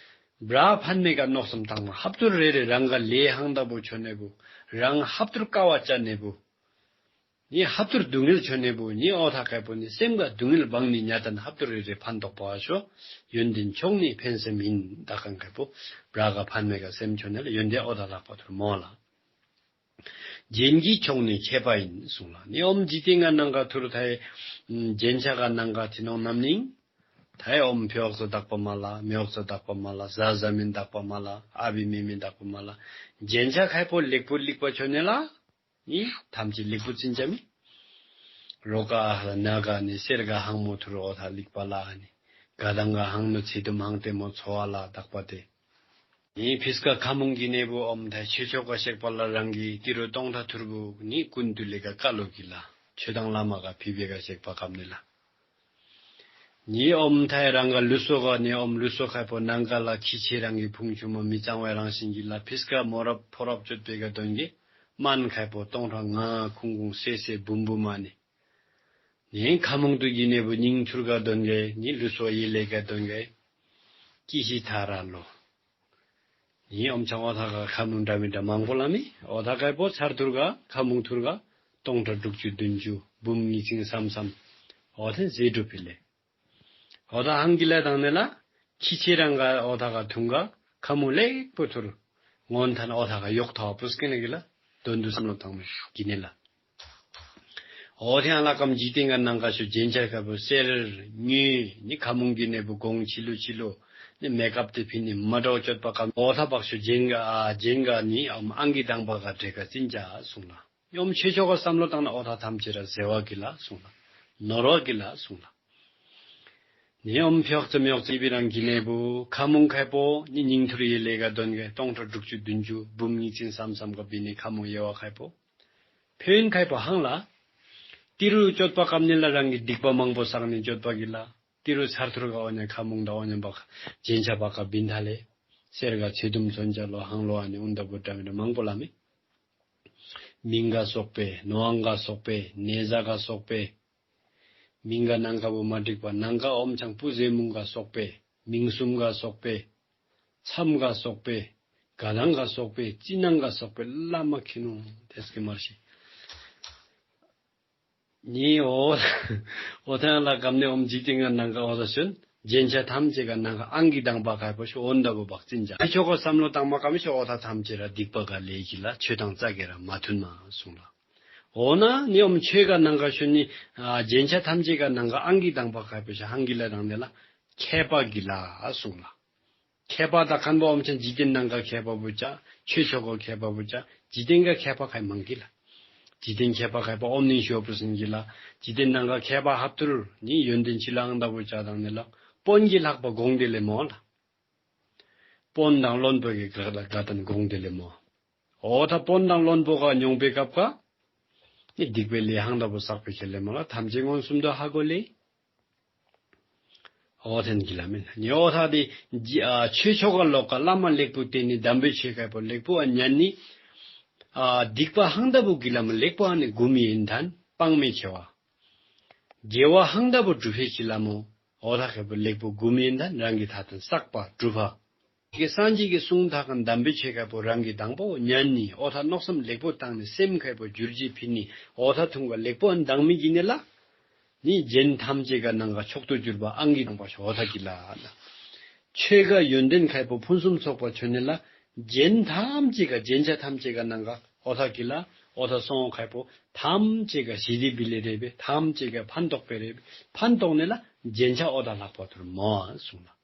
བྲག་ཕན་མེད་ཀ་མནོ་བསམ་བཏང་མ་ཧབ་ཏུར་རེ་རེ་རང་ག་ལས་ཧང་ད་བུ་ཆོ་ནི་བུ་རང་ཧབ་ཏུར་དཀའ་བ་སྤྱད་ནི་བུ། ནི་ཧབ་ཏུར་སྡུག་བསྔལ་ཆོ་ནི་བུ་ནི་འོ་ཐ་ཁ་པོ་ནི་སེམས་ག་སྡུག་བསྔལ་བང་ནི་ཉ་ཏར་ཧབ་ཏུར་རེ་རེ་ཕན་འདོགས་པ་ཤོ། ཡོན་ཏན་མཆོག་ནི་ཕན་སེམས་ཡིན། ད་གང་ཁ་པོ་བྲག་ག་ཕན་མེད་ཀ་སེམས་ཆོ་ནི་ལགས། ཡོན་ཏན་འོ་ཐ་ལྷག་པ་ཐུར་མོ་ལགས། རྒྱན་གྱི་མཆོག་ནི་མཁས་པ་ཡིན་གསུངས་ལགས། ནི་ཨོམ་འཇིག་རྟེན་ག་ནང་ག་ཐུར་ཐའི་རྒྱན་ཆ་ག་ནང་ག་ཐི་ནོང་ནམ་ནིང་ཐའི་ཨོམ་ཕྱོགས་སུ་དག་པ་མ་ལ་མྱོགས་སུ་དག་པ་མ་ལ་ཟ་ཟ་མིན་དག་པ་མ་ལ་ཨ་བི་མི་མིན་དག་པ་མ་ལ་རྒྱན་ཆ་ཁ་པོ་ལེགས་པོ་ལེགས་པ་ཆོ་ནི་ལགས། ནི་ཐམས་ཅད་ལེགས་པོ་ཅིན་ཅ་མི། རོ་ག་ཨ་ལ་ན་ག་ནི་གསེར་ག་ཧང་མོ་ཐུར་འོ་ཐ་ལེགས་པ་ལ་ནི། ག་དང་ག་ཧང་ནུ་ཚི་དུམ་ཧང་ཏེ་མོ་ཚོ་བ་ལ་དག་པ་ཏེ། ནི་ཕིས་ཀ་ཁ་མུང་གི་ནི་བུ་ཨོམ་ཐ་ཆོས་ཕྱོགས་ག་གཤེགས་པ་ལ་རང་གི་ཏི་རུ་སྟོང་ཐ་ཐུར་བུ་ནི་ཀུན་ཏུ་ལེ་ག་ཀ་ལོ་གི་ལ་ཆོས་དང་བླ་མ་ག་ཕི་བེ་ག་གཤེགས་པ་ཀམ་ནི་ལ། ནི་ཨོམ་ཐའི་རང་ག་ལུས་སོ་ག་ནི་ཨོམ་ལུས་སོ་ཁ་པོ་ནང་ག་ལ་ཁྱི་ཆེ་རང་གི་ཕུང་ཆུ་མ་མི་གཙང་བའི་རང་བཞིན་གྱི་ལ་ཕིས་ཀ་མོ་རབ་ཕོ་རབ་ཅོད་པེ་ག་དོན་གི་མན་ཁ་པོ་སྟོང་ཕྲག་ང་ཁུང་ཁུང་སེ་སེ་བུམ་བུམ་མ་ནི། ནི་ཁ་མུང་དུ་གི་ནི་བུ་སྙིང་ཐུར་ག་དོན་གི་ནི་ལུས་སོ་ཡེ་ལེ་ག་དོན་གི་ཀི་ཤི་ཐ་ར་ལོ། ཡིན་ཨོམ་ཆང་འོ་ཐ་ག་ཁ་མུང་འདྲ་མི་འདྲ་མང་པོ་ལ་མི། འོ་ཐ་ཁ་པོ་ཚར་ཐུར་ག་ཁ་མུང་ཐུར་ག་སྟོང་ཕྲག་དྲུག་ཅུ་བདུན་ཅུ་འབུམ་ཉིས་བྱིན་སམ་སམ། འོ་ཐེན་ཟེ་གྲུབ་ཕི་ལེ། འོ་ཐ་ཧང་གི་ལ་དང་ནི་ལ་ཁྱི་ཆེ་རང་ག་འོ་ཐ་ག་ཐུང་ག་ཁ་མུང་ལེགས་པོ་ཐུར་སྔོན་ཐ་ན་འོ་ཐ་ག་ཡོག་ཐ་བ་པུས་ཀི་ནི་གི་ལ་དོན་དུ་བསམ་བློ་བཏང་མི་གི་ནི་ལ། འོ་ཐེ་ཡང་ལ་ཀམ་འཇིག་རྟེན་ག་ནང་ག་ཤོ་རྒྱན་ཆ་ཁ་པོ་གསེར་དངུལ་ནི་ཁ་མུང་གི་ནི་བུ་གོང་ཆི་ལུ་ཆི་ལུ་ནི་མེ་ཀབ་ཏེ་ཕི་ནི་མ་འདྲཝ་སྤྱོད་པ་ཀམ་འོ་ཐ་བག་ཤོ་རྒྱན་ག་ཨ་རྒྱན་ག་ནི་ཨམ་ཨང་གི་དང་པ་ག་འདྲེ་ག་ཅིན་ཅ་གསུངས་ལ། ཡོམ་ཆོས་ཕྱོགས་ག་བསམ་བློ་བཏང་ན་འོ་ཐ་ཐམས་ཅད་ར་ཟེ་བ་གི་ལ་གསུངས་ལ། ནོར་བ་གི་ལ་གསུངས་ལ། ནི་ཨོམ་ཕྱོགས་ཙམ་ཡོག་ཙི་བི་རང་གི་ནི་བུ་ཁ་མུང་ཁ་པོ་ནི་སྙིང་ཐུར་ཡེ་ལེ་ག་དོན་གི་སྟོང་ཕྲག་དྲུག་ཅུ་བདུན་ཅུ་འབུམ་ཉིས་བྱིན་སམ་སམ་ག་བི་ནི་ཁ་མུང་ཡེ་བ་ཁ་པོ། ཕན་ཁ་པོ་ཧང་ལ། ཏི་རུ་སྤྱོད་པ་ཀམ་ནི་ལ་རང་གི་སྡིག་པ་མང་པོ་བསགས་ནི་སྤྱོད་པ་གི་ལ། ཏི་རུ་ཚར་ཐུར་ག་འོ་ནི་ཁ་མུང་ད་འོ་ནི་བག་རྒྱན་ཆ་བག་ག་བིན་ཐ་ལེ། གསེར་ག་ཚེ་དུམ་ཚོན་ཆ་ལོ་ཧང་ལོ་ཨ་ནི་ཨུན་ད་བུ་འདྲ་མི་འདྲ་མང་པོ་ལ་མི། མིང་ག་སོགས་པའི་ནོ་ཨང་ག་སོགས་པའི་ནེ་ཟ་ག་སོགས་པའི། མིང་ག་ནང་ག་བུ་མ་འགྲིག་པ་ནང་ག་ཨོམ་ཆང་པུ་ཟེ་མུང་ག་སོགས་པའི་མིང་གསུམ་ག་སོགས་པའི་མཚམས་ག་སོགས་པའི་ག་དང་ག་སོགས་པའི་ཅི་ནང་ག་སོགས་པའི་བླ་མ་ཁྱི་ནུ་ཏེས་ཀི་མར་ཤི། ནི་འོ་འོ་ཐང་ལ་གམ་ནི་ཨོམ་འཇིག་རྟེན་ག་ནང་ག་འོ་ད་ཤོན་རྒྱན་ཆ་ཐམས་ཅད་ག་ནང་ག་ཨང་གི་དང་པ་ཁ་པོ་ཤོ་འོན་ད་བུ་བག་ཅིན་ཅ་ཆོས་ཕྱོགས་ག་བསམ་བློ་བཏང་མ་ཀམ་ཤོ་འོ་ཐ་ཐམས་ཅད་ར་སྡིག་པ་ག་ལེ་གི་ལ་ཆོས་དང་རྩ་གི་ར་མ་མཐུན་མ་གསུངས་ལ། འོ་ན་ནི་ཨོམ་ཆོས་ག་ནང་ག་ཤོ་ནི་ཨ་རྒྱན་ཆ་ཐམས་ཅད་ག་ནང་ག་ཨང་གི་དང་པ་ཁ་པོ་ཤོ་ཧང་གི་ལ་དང་ནི་ལ་མཁས་པ་གི་ལ་གསུངས་ལ། མཁས་པ་དང་མཁན་པོ་ཨོམ་ཆང་འཇིག་རྟེན་ནང་ག་མཁས་པ་བུ་ཅ་ཆོས་ཕྱོགས་ག་མཁས་པ་བུ་ཅ་འཇིག་རྟེན་ག་མཁས་པ་ཁ་མང་གི་ལ། འཇིག་རྟེན་མཁས་པ་ཁ་པོ་ཨོམ་ནི་ཤོ་པུ་སིན་གི་ལ། འཇིག་རྟེན་ནང་ག་མཁས་པ་ཧབ་ཏུར་ནི་ཡོན་ཏན་ཅི་ལ་ཨང་ད་བུ་ཅ་དང་ནི་ལ་དཔོན་གི་ལྷག་པ་དགོངས་ཏེ་ལེ་མོ་ལ། དཔོན་དང་བློན་པོ་གི་ག་ལ་ག་དང་དགོངས་ཏེ་ལེ་མོ། འོ་ཐ་དཔོན་དང་བློན་པོ་ག་མྱོང་པའི་སྐབས་ག་ནི་སྡིག་པའི་ལས་ཧང་ད་བུ་བསགས་པའི་ཁེ་ལེ་མོ་ལ་ཐམས་ཅད་མངོན་སུམ་དུ་ཧ་གོ་ལེ། འོ་ཐེན་གི་ལ་མེན། ནི་འོ་ཐ་དེ་ཨ་ཆོས་ཕྱོགས་ག་ལོག་ག་བླ་མ་ལེགས་པོ་བསྟེན་ནི་དམ་པའི་ཆོས་ཁ་པོ་ལེགས་པོ་ཨ་ཉན་ནི། ཨ་སྡིག་པ་ཧང་ད་བུ་གི་ལ་མ་ལེགས་པོ་ཨ་ནི་གུམ་ཡིན་ཐན་སྤང་མེད་ཆེ་བ། དགེ་བ་ཧང་ད་བུ་སྒྲུབ་ཧེ་གི་ལ་མོ། འོ་ཐ་ཁ་པོ་ལེགས་པོ་གུམ་ཡིན་ཐན་རང་གི་ཐ་ཐན་བསགས་པ་སྒྲུབ་པ། ཀྱེ་སངས་རྒྱས་ཀྱི་གསུང་དག་གམ་དམ་པའི་ཆོས་ཁ་པོ་རང་གི་དང་པོ་ཉན་ནི་འོ་ཐ་མནོ་བསམ་ལེགས་པོ་བཏང་ནི་སེམས་ཁ་པོ་བསྒྱུར་བཅོས་ཕིན་ནི་འོ་ཐ་ཐུང་ག་ལེགས་པོ་ཨན་དང་མི་གི་ནི་ལ། ནི་རྒྱན་ཐམས་ཅད་ག་ནང་ག་མཆོག་ཏུ་གྱུར་པ་ཨང་གི་དང་པ་ཤོ་འོ་ཐ་གི་ལ། ཆོས་ག་ཡོན་ཏན་ཁ་པོ་ཕུན་སུམ་ཚོགས་པ་ཆོ་ནི་ལ། རྒྱན་ཐམས་ཅད་ག་རྒྱན་ཆ་ཐམས་ཅད་ག་ནང་ག་འོ་ཐ་གི་ལ། འོ་ཐ་སོང་ཁ་པོ་ཐམས་ཅད་ག་ཞི་བདེ་བི་ལེ་རེ་བེ་ཐམས་ཅད་ག་ཕན་ཐོགས་པེ་རེ་བེ་ཕན་ཐོགས་ནི་ལ་རྒྱན་ཆ་འོ་ཐ་ལྷག་པ་ཐུར་མོ་གསུངས་ལ།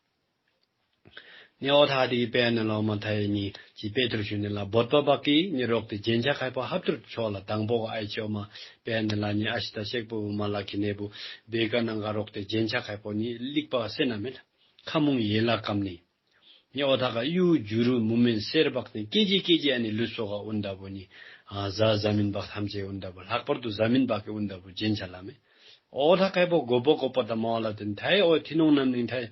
ནི་འོ་ཐ་དེ་གི་དཔེ་ནི་ལོ་མ་ཐ་ཡི་ནི་ཅི་དཔེ་ཐུར་ཞུ་ནི་ལ་བོད་པ་བག་གི་ནི་རོག་ཏེ་རྒྱན་ཆ་ཁ་པོ་ཧབ་ཐུར་ཆོ་ལ་དང་པོ་ག་ཨའི་ཆོ་མ་དཔེ་ནི་ལ་ནི་ཨ་ཤི་ཏ་ཤེག་པོ་བུ་མ་ལ་གི་ནི་བུ་བེ་ག་ནང་ག་རོག་ཏེ་རྒྱན་ཆ་ཁ་པོ་ནི་ལེགས་པ་སེ་ན་མེ་ལ་ཁ་མུང་ཡེ་ལ་ཀམ་ནི་ནི་འོ་ཐ་ག་གཡུ་བྱུ་རུ་མུ་མེན་གསེར་བག་ནི་ཀེ་ཇི་ཀེ་ཇི་ཨ་ནི་ལུས་སོ་ག་ཨུན་ད་བུ་ནི་ཨ་ཟ་ཟ་མིན་བག་ཐམས་ཅད་ཨུན་ད་བུ་ལྷག་པར་དུ་ཟ་མིན་བག་གི་ཨུན་ད་བུ་རྒྱན་ཆ་ལ་མེ། འོ་ཐ་ཁ་པོ་གོ་པོ་གོ་པོ་ད་མོ་ལ་ཏེན་ཐ་ཡི་འོ་ཐི་ནོང་ནམ་ནི་ཐ་ཡི།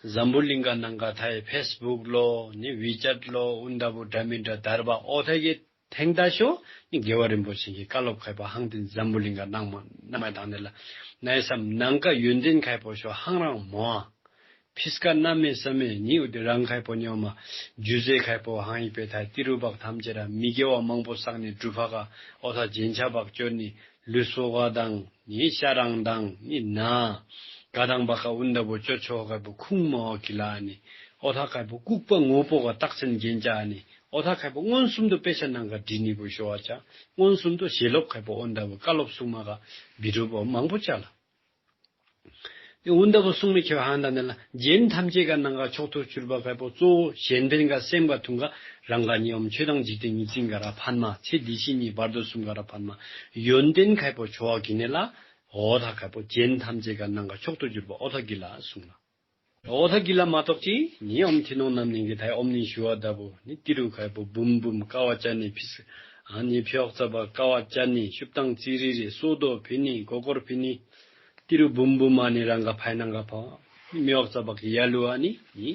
འཛམ་བུ་གླིང་ག་ནང་ག་ཐའི་ཕེསི་བུཀ་ལོ་ནི་ཝི་ཅེཊ་ལོ་འུན་ད་བུ་དྲ་མིན་དྲ་དར་བ་ཨོ་ཐ་གི་ཐེངས་ད་ཤོ་ནི་རྒྱལ་བ་རིན་པོ་ཆེ་གི་བཀའ་སློབ་ཁ་ཕོ་ཧང་ཏིན་འཛམ་བུ་གླིང་ག་ནང་མ་ནང་མ་དང་ནི་ལ་ནའི་སམ་ནང་ག་ཡོན་ཏན་ཁ་ཕོ་ཤོ་ཧང་རང་མོ་ཨ། ཕིས་ཀ་གནམ་མེད་ས་མེད་ནི་འུ་དི་རང་ཁ་ཕོ་ཉོ་མ་རྒྱུ་རྫས་ཁ་ཕོ་ཧང་ཡི་པེ་ཐ་ཏི་རུ་བག་ཐམས་ཅད་ར་མི་དགེ་བ་མང་པོ་བསགས་ནི་གྲུབ་པ་ག་ཨོ་ཐ་རྒྱན་ཆ་བག་ཅོ་ནི་ལུས་སོ་ག་དང་ནི་ཤ་རང་དང་ནི་ན་ག་དང་བག་ག་འུན་ད་བུ་ཅོ་ཆོ་ཁ་ཕོ་ཁུང་མོ་གི་ལ་ནི་ཨོ་ཐ་ཁ་ཕོ་ལྐུགས་པ་ངོ་བོ་ག་རྟགས་མཚན་རྒྱན་ཆ་ནི་ཨོ་ཐ་ཁ་ཕོ་མངོན་སུམ་དུ་དཔེ་ཆ་ནང་ག་བྲི་ནི་བུ་ཤོ་བ་ཆ་མངོན་སུམ་དུ་ཞལ་སློབ་ཁ་ཕོ་འུན་ད་བུ་བཀའ་སློབ་གསུང་མ་ག་བི་རུ་བོ་མང་པོ་ཆ་ལ། འུན་ད་བུ་གསུང་མི་ཁེ་ཧང་ད་ནི་ལ་རྒྱན་ཐམས་ཅད་ག་ནང་ག་མཆོག་ཏུ་གྱུར་པ་ཁ་ཕོ་གཙོ་བོ་གཞན་ཕན་ག་སེམས་ག་ཐུང་ག་རང་ག་ཉི་འོམ་ཆོས་དང་འཇིག་རྟེན་ཉིད་ཅིང་ག་ར་ཕན་མ་ཚེ་འདི་ཕྱི་གཉིས་བར་དོ་གསུམ་ག་ར་ཕན་མ་ཡོན་ཏན་ཁ་ཕོ་ཆོ་བ་གི་ནི་ལ་ཨོ་ཐ་ཁ་ཕོ་རྒྱན་ཐམས་ཅད་ག་ནང་ག་མཆོག་ཏུ་གྱུར་པ་ཨོ་ཐ་གི་ལ་གསུང་ལ། ཨོ་ཐ་གི་ལ་མ་གཏོགས་ཅི་ནི་འོམ་ཐི་ནོང་ནམ་ནིང་གི་ཐའི་འོམ་ནི་ཞུ་བ་ད་བུ་ནི་ཏི་རུ་ཁ་ཕོ་བུམ་བུམ་ཀ་བ་ཅ་ནི་ཕིས་ཨ་ནི་ཕི་འོག་ཙ་བ་ཀ་བ་ཅ་ནི་ཤུབ་ཏང་ཙི་རི་རི་སོ་དོ་ཕི་ནི་གོ་ཀོར་ཕི་ནི་ཏི་རུ་བུམ་བུམ་ཨ་ནི་རང་ག་ཕའི་ནང་ག་ཕོ་མི་འོག་ཙ་བ་གི་ཡ་ལུ་ཨ་ནི་ནི་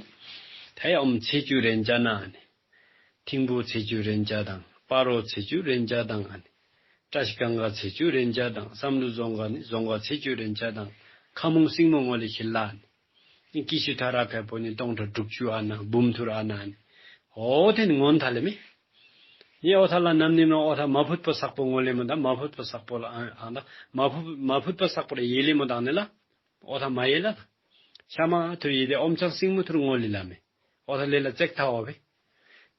ཐའི་འོམ་ཚེ་ཆུ་རེན་ཅ་ན་ཨ་ནི། ཐིང་པོ་ཚེ་ཆུ་རེན་ཅ་དང་སྤ་རོ་ཚེ་ཆུ་རེན་ཅ་དང་ཨ་ནི། བཀྲ་ཤིས་སྒང་ག་ཚེ་ཆུ་རེན་ཅ་དང་བསམ་གྲུབ་རྫོང་ག་ནི་རྫོང་ག་ཚེ་ཆུ་རེན་ཅ་དང་ཁ་མུང་སྲིང་མོ་ངོ་ལེ་ཁེ་ལ་ནི། ཀི་ཤུ་ཐ་ར་ཁ་ཕོ་ནི་སྟོང་ཕྲག་དྲུག་ཅུ་ཨ་ན་འབུམ་ཐུར་ཨ་ན་ནི། ཨོ་ཐེན་ངོན་ཐ་ལེ་མི། ནི་ཨོ་ཐ་ལ་ནམ་ནིང་ནོ་ཨོ་ཐ་མ་ཕུད་པ་སག་པོ་ངོ་ལེ་མོ་ད་མ་ཕུད་པ་སག་པོ་ལ་ཨ་ཨ་ད་མ་ཕུད་མ་ཕུད་པ་སག་པོ་ལ་ཡེ་ལེ་མོ་དང་ནི་ལ། ཨོ་ཐ་མ་ཡེ་ལ། ཤ་མ་ཐུར་ཡེ་དེ་ཨོམ་ཆང་སྲིང་མོ་ཐུར་ངོ་ལེ་ལ་མེ། ཨོ་ཐ་ལེ་ལ་ཙེག་ཐ་བ་བེ།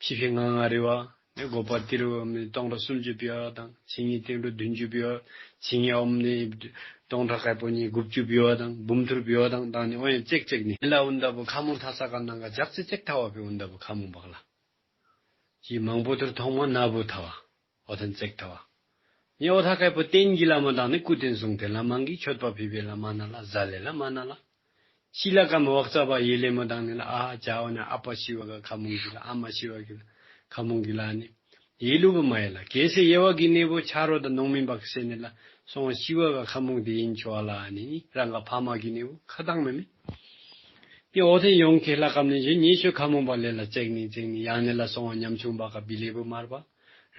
ཕྱི་ཕི་ང་ང་རི་བ། ནི་གོ་པ་ཏི་རུ་ཨོམ་ནི་སྟོང་ཕྲག་སུམ་ཅུ་བི་བ་དང་། ཆིང་ངི་ཏི་རུ་བདུན་ཅུ་བི་བ། ཆིང་ངི་ཨོམ་ནི་སྟོང་ཕྲག་ཁ་ཕོ་ནི་དགུ་བཅུ་བི་བ་དང་། འབུམ་ཐུར་བི་བ་དང་། དང་ནི་ཨོ་ཡ་ཙེག་ཙེག་ནི་ལ་འུན་ད་བུ་ཁ་མུང་ཐ་ས་ག་ནང་ག་ཇག་ཙེ་ཙེག་ཐ་བ་བེ་འུན་ད་བུ་ཁ་མུང་བག་ལ། ཅི་མང་པོ་ཐུར་ཐོང་མ་ན་བུ་ཐ་བ། ཨོ་ཐན་ཙེག་ཐ་བ། ནི་ཨོ་ཐ་ཁ་ཕོ་ཏེན་གི་ལ་མོ་དང་ནི་སྐུ་རྟེན་གསུང་རྟེན་ལ་མང་གི་མཆོད་པ་ཕི་བེ་ལ་མ་ན་ལ་ཟ་ལེ་ལ་མ་ན་ལ། ཤི་ལ་ཀ་མོ་བག་ཙ་བ་ཡེ་ལེ་མོ་དང་ནི་ལ་ཨ་ཇ་ཨོ་ན་ཨ་པ་ཤི་བ་ག་ཁ་མུང་གི་ལ་ཨ་མ་ཤི་བ་གི་ལ་ཁ་མུང་གི་ལ་ནི། ཡེ་ལུ་བུ་མ་ཡེ་ལ་གེ་སེ་ཡེ་བ་གི་ནི་བུ་ཆ་རོ་ད་ནོང་མིན་བག་སེ་ནི་ལ་སོང་ཤི་བ་ག་ཁ་མུང་དེ་ཡིན་ཆོ་ལ་ནི་རང་ག་ཕ་མ་གི་ནི་བུ་ཁ་དང་མེ་མེ། ཡ་ཨོ་ཐེ་ཡོང་ཁེ་ལ་ཀམ་ནི་ཇེ་ཉེ་ཤོ་ཁ་མུང་བ་ལེ་ལ་ཙེག་ནི་ཙེག་ནི་ཡང་ནི་ལ་སོང་བ་ཉམ་ཆུང་བ་ག་བི་ལེ་བུ་མར་བ།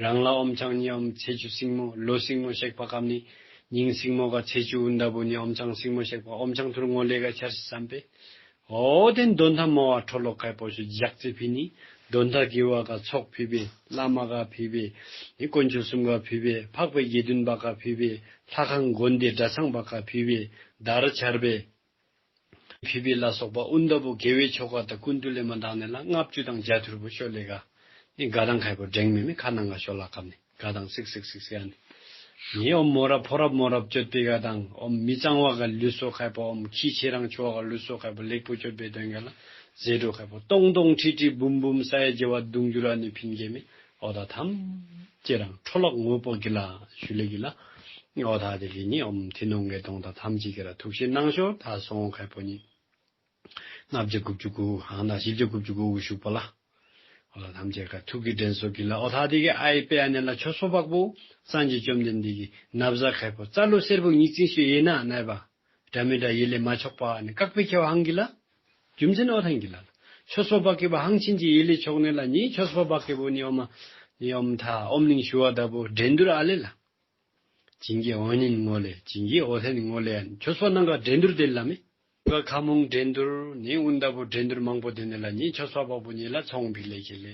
རང་ལ་ཨོམ་ཆང་ཉི་ཨོམ་ཚེ་ཆུ་སྲིང་མོ་ལོ་སྲིང་མོ་ཤེག་པ་ཀམ་ནི། ཉིང་སྲིང་མོ་ག་ཚེ་ཆུ་འུན་ད་བུ་ནི་ཨོམ་ཆང་སྲིང་མོ་ཤེག་པ་ཨོམ་ཆང་ཐུར་ངོ་ལེ་ག་ཆར་སི་སམ་པེ། ཨོ་ཐེན་དོན་ཐ་མོ་བ་ཁྲོ་ལོ་ཁ་ཕོ་ཤུ་ཇག་ཙེ་ཕི་ནི། དོན་ཐ་གི་བ་ག་ཚོགས་ཕི་བེ། བླ་མ་ག་ཕི་བེ། ནི་དཀོན་མཆོག་གསུམ་ག་ཕི་བེ། འཕགས་པའི་དགེ་འདུན་བ་ག་ཕི་བེ། ལྷ་ཁང་དགོན་སྡེ་གྲྭ་ཚང་བ་ག་ཕི་བེ། དར་ཆར་བེ། ཕི་བེ་ལ་སོགས་པ་འུན་ད་བུ་དགེ་བའི་ཆོ་ག་ད་ཀུན་ཏུ་ལེ་མ་དང་ནི་ལ་ལྔ་བཅུ་དང་བརྒྱ་ཐུར་བུ་ཤོ་ལེ་ག། ནི་ག་དང་ཁ་ཕོ་འགྲེང་མེ་མེ་ཁ་ནང་ག་ཤོ་ལ་ཀམ་ནི་ག་དང་སིག་སིག་སིག་སིག་ཨ་ནི། ནི་ཨོམ་མོ་རབ་ཕོ་རབ་མོ་རབ་ཅོད་པེ་ག་དང་ཨོམ་མི་གཙང་བ་ག་ལུས་སོ་ཁ་ཕོ་ཨོམ་ཁྱི་ཆེ་རང་ཆོ་ག་ལུས་སོ་ཁ་ཕོ་ལེགས་པོ་ཅོད་པེ་དོན་ག་ལ་ཟེ་འགྲོ་ཁ་ཕོ་ཏོང་ཏོང་ཁྲི་ཁྲི་བུམ་བུམ་ས་ཡ་ཇེ་བ་དུང་འགྱུར་ཨ་ནི་ཕིན་གེ་མེ། ཨོ་ཐ་ཐམས་ཅད་རང་འཕྲོ་བརླག་ངོ་བོ་གི་ལ་ཞུ་ལེ་གི་ལ། ཨོ་ཐ་དེ་གི་ནི་ཨོམ་ཐི་ནོང་གི་དོང་ཐ་ཐམས་ཅད་གི་ར་ཐུགས་ཤེས་གནང་ཤོ་ཐ་སོང་ཁ་ཕོ་ནི། ལྔ་བརྒྱ་དགུ་བཅུ་གོ་དགུ་ཧང་ད་བཞི་བརྒྱ་དགུ་བཅུ་གོ་དགུ་ཞུགས་པ་ལ། ཨོ་ཐ་ཐམས་ཅད་ག་ཐུགས་ཀྱི་དྲན་གསོ་གི་ལ་ཨོ་ཐ་དེ་གི་ཨའི་པེ་ཨ་ནེ་ལ་ཆོས་སོ་བག་པོ་སངས་རྒྱས་བཅོམ་ལྡན་འདས་ཀྱི་ན་བཟའ་ཁ་ཕོ་རྩ་ལུ་སེར་པོ་ཉིག་ཙིང་ཤོ་ཡེ་ན་ནའི་བ། དྲ་མི་དྲ་ཡེ་ལེ་མ་ཆོག་པ་ནི་ཀག་པེ་ཁེ་བ་ཧང་གི་ལ། རྒྱུ་མཚན་ཨོ་ཐང་གི་ལ། ཆོས་སོ་བག་གི་བ་ཧང་ཆིན་ཅི་ཡེ་ལེ་ཆོག་ནི་ལ་ནི་ཆོས་སོ་བག་གི་བུ་ནི་ཨོ་མ། ནི་ཨོམ་ཐ་ཨོམ་ནིང་ཞུ་བ་ད་བུ་འགྲན་བསྡུར་ཨ་ལེ་ལ། ཅིང་གི་འོ་ནིན་ངོ་ལེ་ཅིང་གི་འོ་ཐེན་ངོ་ལེ་ཡན་ཆོས་སོ་ནང་ག་འགྲན་བསྡུར་དེ་ལ་མེ། ག་ཁ་མུང་འགྲན་བསྡུར་ནི་འུན་ད་བུ་འགྲན་བསྡུར་མང་པོ་དེ་ནི་ལ་ནི་ཆོས་སོ་བག་བུ་ནི་ལ་ཚོང་ཕི་ལེ་ཁེ་ལེ།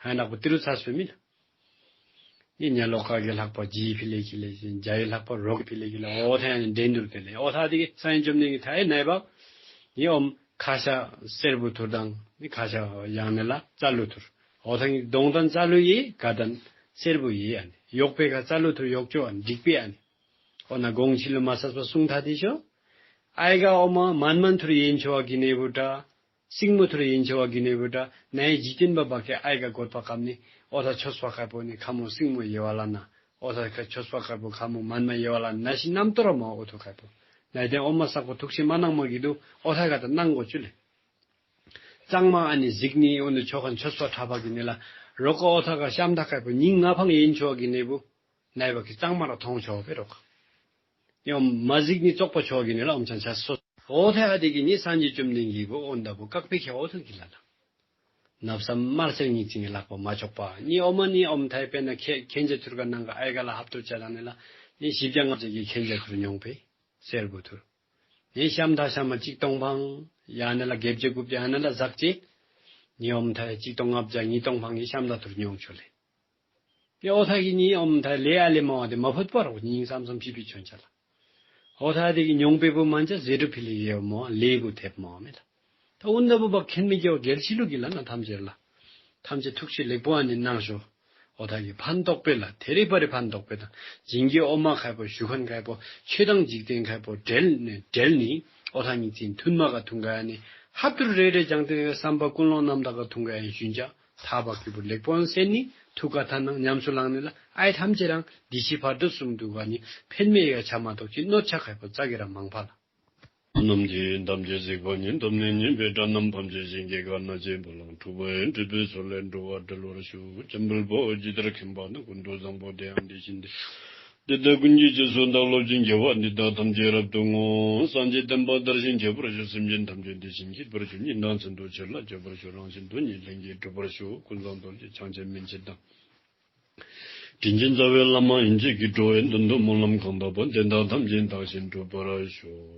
ཧའི་ནག་པོ་ཏི་རུ་ཚ་སུ་མིན། ནི་ཉ་ལོ་ཀ་གི་ལྷག་པ་ཇི་ཕི་ལེ་ཁི་ལེ་ཞིན་ཇའི་ལྷག་པ་རོག་ཕི་ལེ་ཁི་ལེ་ཨོ་ཐ་ཡང་འགྲན་བསྡུར་དེ་ལེ་ཨོ་ཐ་དེ་གི་སངས་རྒྱས་བཅོམ་ལྡན་གྱི་ཐའི་ནའི་བ། ནི་ཨོམ་ཁ་ཤ་སེར་བུ་ཐུར་དང་ནི་ཁ་ཤ་ཡང་ནི་ལ་རྩ་ལུ་ཐུར་ཨོ་ཐ་གི་གདོང་དང་རྩ་ལུ་ཡི་ག་དང་སེར་བུ་ཡི་ཨ་ནི་ཡོག་པེ་ག་རྩ་ལུ་ཐུར་ཡོག་ཅོ་ཨ་ནི་འགྲིག་པེ་ཨ་ནི། ཨོ་ན་གོང་ཕྱི་ལུ་མ་སས་པ་གསུང་ཐ་དེ་ཤོ། ཨའི་ག་ཨོ་མ་མན་མན་ཐུར་ཡིན་ཆོ་བ་གི་ནེ་བུ་དྲ། སྲིང་མོ་ཐུར་ཡིན་ཆོ་བ་གི་ནེ་བུ་དྲ་ནའི་འཇིག་རྟེན་པ་བ་ཀེ་ཨའི་ག་གོད་པ་ཀམ་ནི་ཨོ་ཐ་ཆོས་པ་ཁ་པོ་ནི་ཁ་མོ་སྲིང་མོ་ཡེ་བ་ལ་ན་ཨོ་ཐ་ཁ་ཆོས་པ་ཁ་པོ་ཁ་མོ་མན་མ་ཡེ་བ་ལ་ན་ཤི་ནམ་ཏོ་ར་མ་ཨོ་ཐུ་ཁ་པོ་ནའི་ཏེ་ཨོ་མ་སག་པོ་ཐུགས་ཤེས་མ་གནང་མ་གི་དུ་ཨོ་ཐ་ག་ད་གནང་གོ་ཅུ་ལེ། གཙང་མ་ཨ་ནི་གཟིགས་ནི་ཨོ་ནི་ཆོ་ཁན་ཆོས་པ་ཁྲ་པ་གི་ནི་ལ་རོག་ཨོ་ཐ་ག་ཤམ་ཐ་ཁ་པོ་ཉིན་ང་ཕང་ཡིན་ཆོ་བ་གི་ནེ་བུ་ནའི་བ་ཀི་གཙང་མ་ར་ཐོང་ཆོ་བེ་རོག་ཡོ་མ་གཟིགས་ནི་བཙོག་པ་ཆོ་གི་ནི་ལ་ཨོམ་ཆང་ཆ་སོ། ཨོ་ཐ་ཡ་དེ་གིས་ནི་སངས་རྒྱས་བཅོམ་ལྡན་འདས་ཀྱི་འོ་ན་བུ་བཀག་པའི་ཁེ་ཨོ་ཐུག་གི་ལ་ལ། ནབ་སམ་དམར་སེར་གཉིས་ཅིག་གི་ལག་པ་མ་ཆོག་པ། ནི་ཨོ་མ་ནི་ཨོམ་ཐ་ཡ་དཔེར་ན་ཁེ་ཁེན་ཇ་ཐུར་ག་ནང་ག་ཨའི་ག་ལ་ཧབ་ཏུ་བཅད་ད་ནི་ལ། ནི་བཞི་བརྒྱ་ལྔ་བརྒྱ་གི་ཁེན་ཇ་ཐུར་ཉོང་པེ། སེར་བུ་ཐུར། ནི་ཤམ་ཐ་ཤམ་མ་གཅིག་སྟོང་ཕང་། ཡང་ན་ལ་བརྒྱད་བརྒྱ་དགུ་བརྒྱ་ཡང་ན་ལ་ཟག་བཅད། ནི་ཨོམ་ཐ་ཡ་གཅིག་སྟོང་ལྔ་བརྒྱ་ཉིས་སྟོང་ཕང་གི་ཤམ་ཐ་ཐུར་ཉོང་ཆོག་ལེ། ཡ་ཨོ་ཐ་གི་ནི་ཨོམ་ཐ་ལེ་ཨ་ལེ་མ་བ་དེ་མ་ཕོད་པ་རོགས་ཉིང་སམ་སམ་ཕི་ཕི་ཆོན་ཆ་ལ། ཨོ་ཐ་དེ་གི་ཉོང་པེ་བུ་མན་ཆ་ཟེ་རུ་ཕི་ལི་ཡེ་མོ་ལེ་བུ་ཐེབ་མོ་མེ་ལ། ད་ཨུན་ད་བུ་བ་ཁེན་མི་གེ་བ་གེལ་ཆི་ལུ་གི་ལ་ན་ཐམས་ཅད་ལ། ཐམས་ཅད་ཐུགས་ཤི་ལེགས་པོ་ཨ་ནི་གནང་ཤོ། ཨོ་ཐ་གི་ཕན་ཐོགས་པེ་ལ་ཐེ་རི་པ་རི་ཕན་ཐོགས་པེ་དང་། བྱིན་གྱིས་འོ་མ་ཁ་པོ་ཞུ་ཁན་ཁ་པོ་ཆོས་དང་འཇིག་རྟེན་ཁ་པོ་འབྲེལ་ནས་འབྲེལ་ནི། ཨོ་ཐ་ཉིག་ཅིན་ཐུན་མ་ག་ཐུང་ག་ཡ་ནི་ཧབ་ཏུ་རེ་རེ་ཅང་ཏེ་བསམ་པ་ཀུན་སློང་རྣམ་དག་ག་ཐུང་ག་ཡ་ཞུན་ཅ། ཐ་བ་ཀི་བུ་ལེགས་པོ་སེན་ནི་ཐུགས་ཀ་ཐ་ནང་ཉམས་སུ་བླང་ནི་ལ་ཨའི་ཐམས་ཅད་རང་འདི་ཕྱི་བར་དོ་གསུམ་དུ་ག་ནི་ཕན་མེད་ཡ་ཆ་མ་གཏོགས་ཅི་གནོད་ཆ་ཁ་པོ་ཙ་གི་ར་མང་ཕ་ལ། རྣམ་མཁྱེན་ཐམས་ཅད་གཟིགས་པ་ཉིད། ཐོབ་ནས་ཉེས་པའི་དགྲ་རྣམས་ཕམ་བྱས་ཤིང་། སྐྱེ་རྒ་ན་འཆིའི་རྦ་ཀློང་འཁྲུགས་པ་ཡི། སྒྲིབ་པའི་མཚོ་ལས་འགྲོ་བ་སྒྲོལ་བར་ཤོག། འཇམ་དཔལ་དཔའ་བོས་ཇི་ལྟར་མཁྱེན་པ་དང་། ཀུན་ཏུ་བཟང་པོ་དེ་ཡང་དེ་བཞིན་ཏེ། དེ་དག་ཀུན་གྱི་རྗེས་སུ་བདག་སློབ་ཅིང་། དགེ་བ་འདི་དག་ཐམས་ཅད་རབ་ཏུ་བསྔོ། སངས་རྒྱས་བསྟན་པ་དར་ཞིང་རྒྱས་པར་ཤོག། སེམས་ཅན་ཐམས་ཅད་བདེ་ཞིང་སྐྱིད་པར་ཤོག། ཉན་དང་མཚན་དུ་བྱེད་ལ་སྤྱོད་པར་ཤོག། རང་བཞིན་དུ་ནི་ལྷན་སྐྱེས་འགྲུབ་པར་ཤོག། ཀུན་བཟང་རྡོ་རྗེ་འཆང་ཆེན་མན་ཆད་དང་། དྲིན་ཅན་རྩ་བའི་བླ་མ་ཡན་ཆད་ཀྱི། འགྲོ་བའི་དོན་དུ་སྨོན་ལམ་གང་བཏབ་པ། དེ་དག་ཐམས་ཅད་བདག་གཞན་འགྲུབ་པར་ཤོག།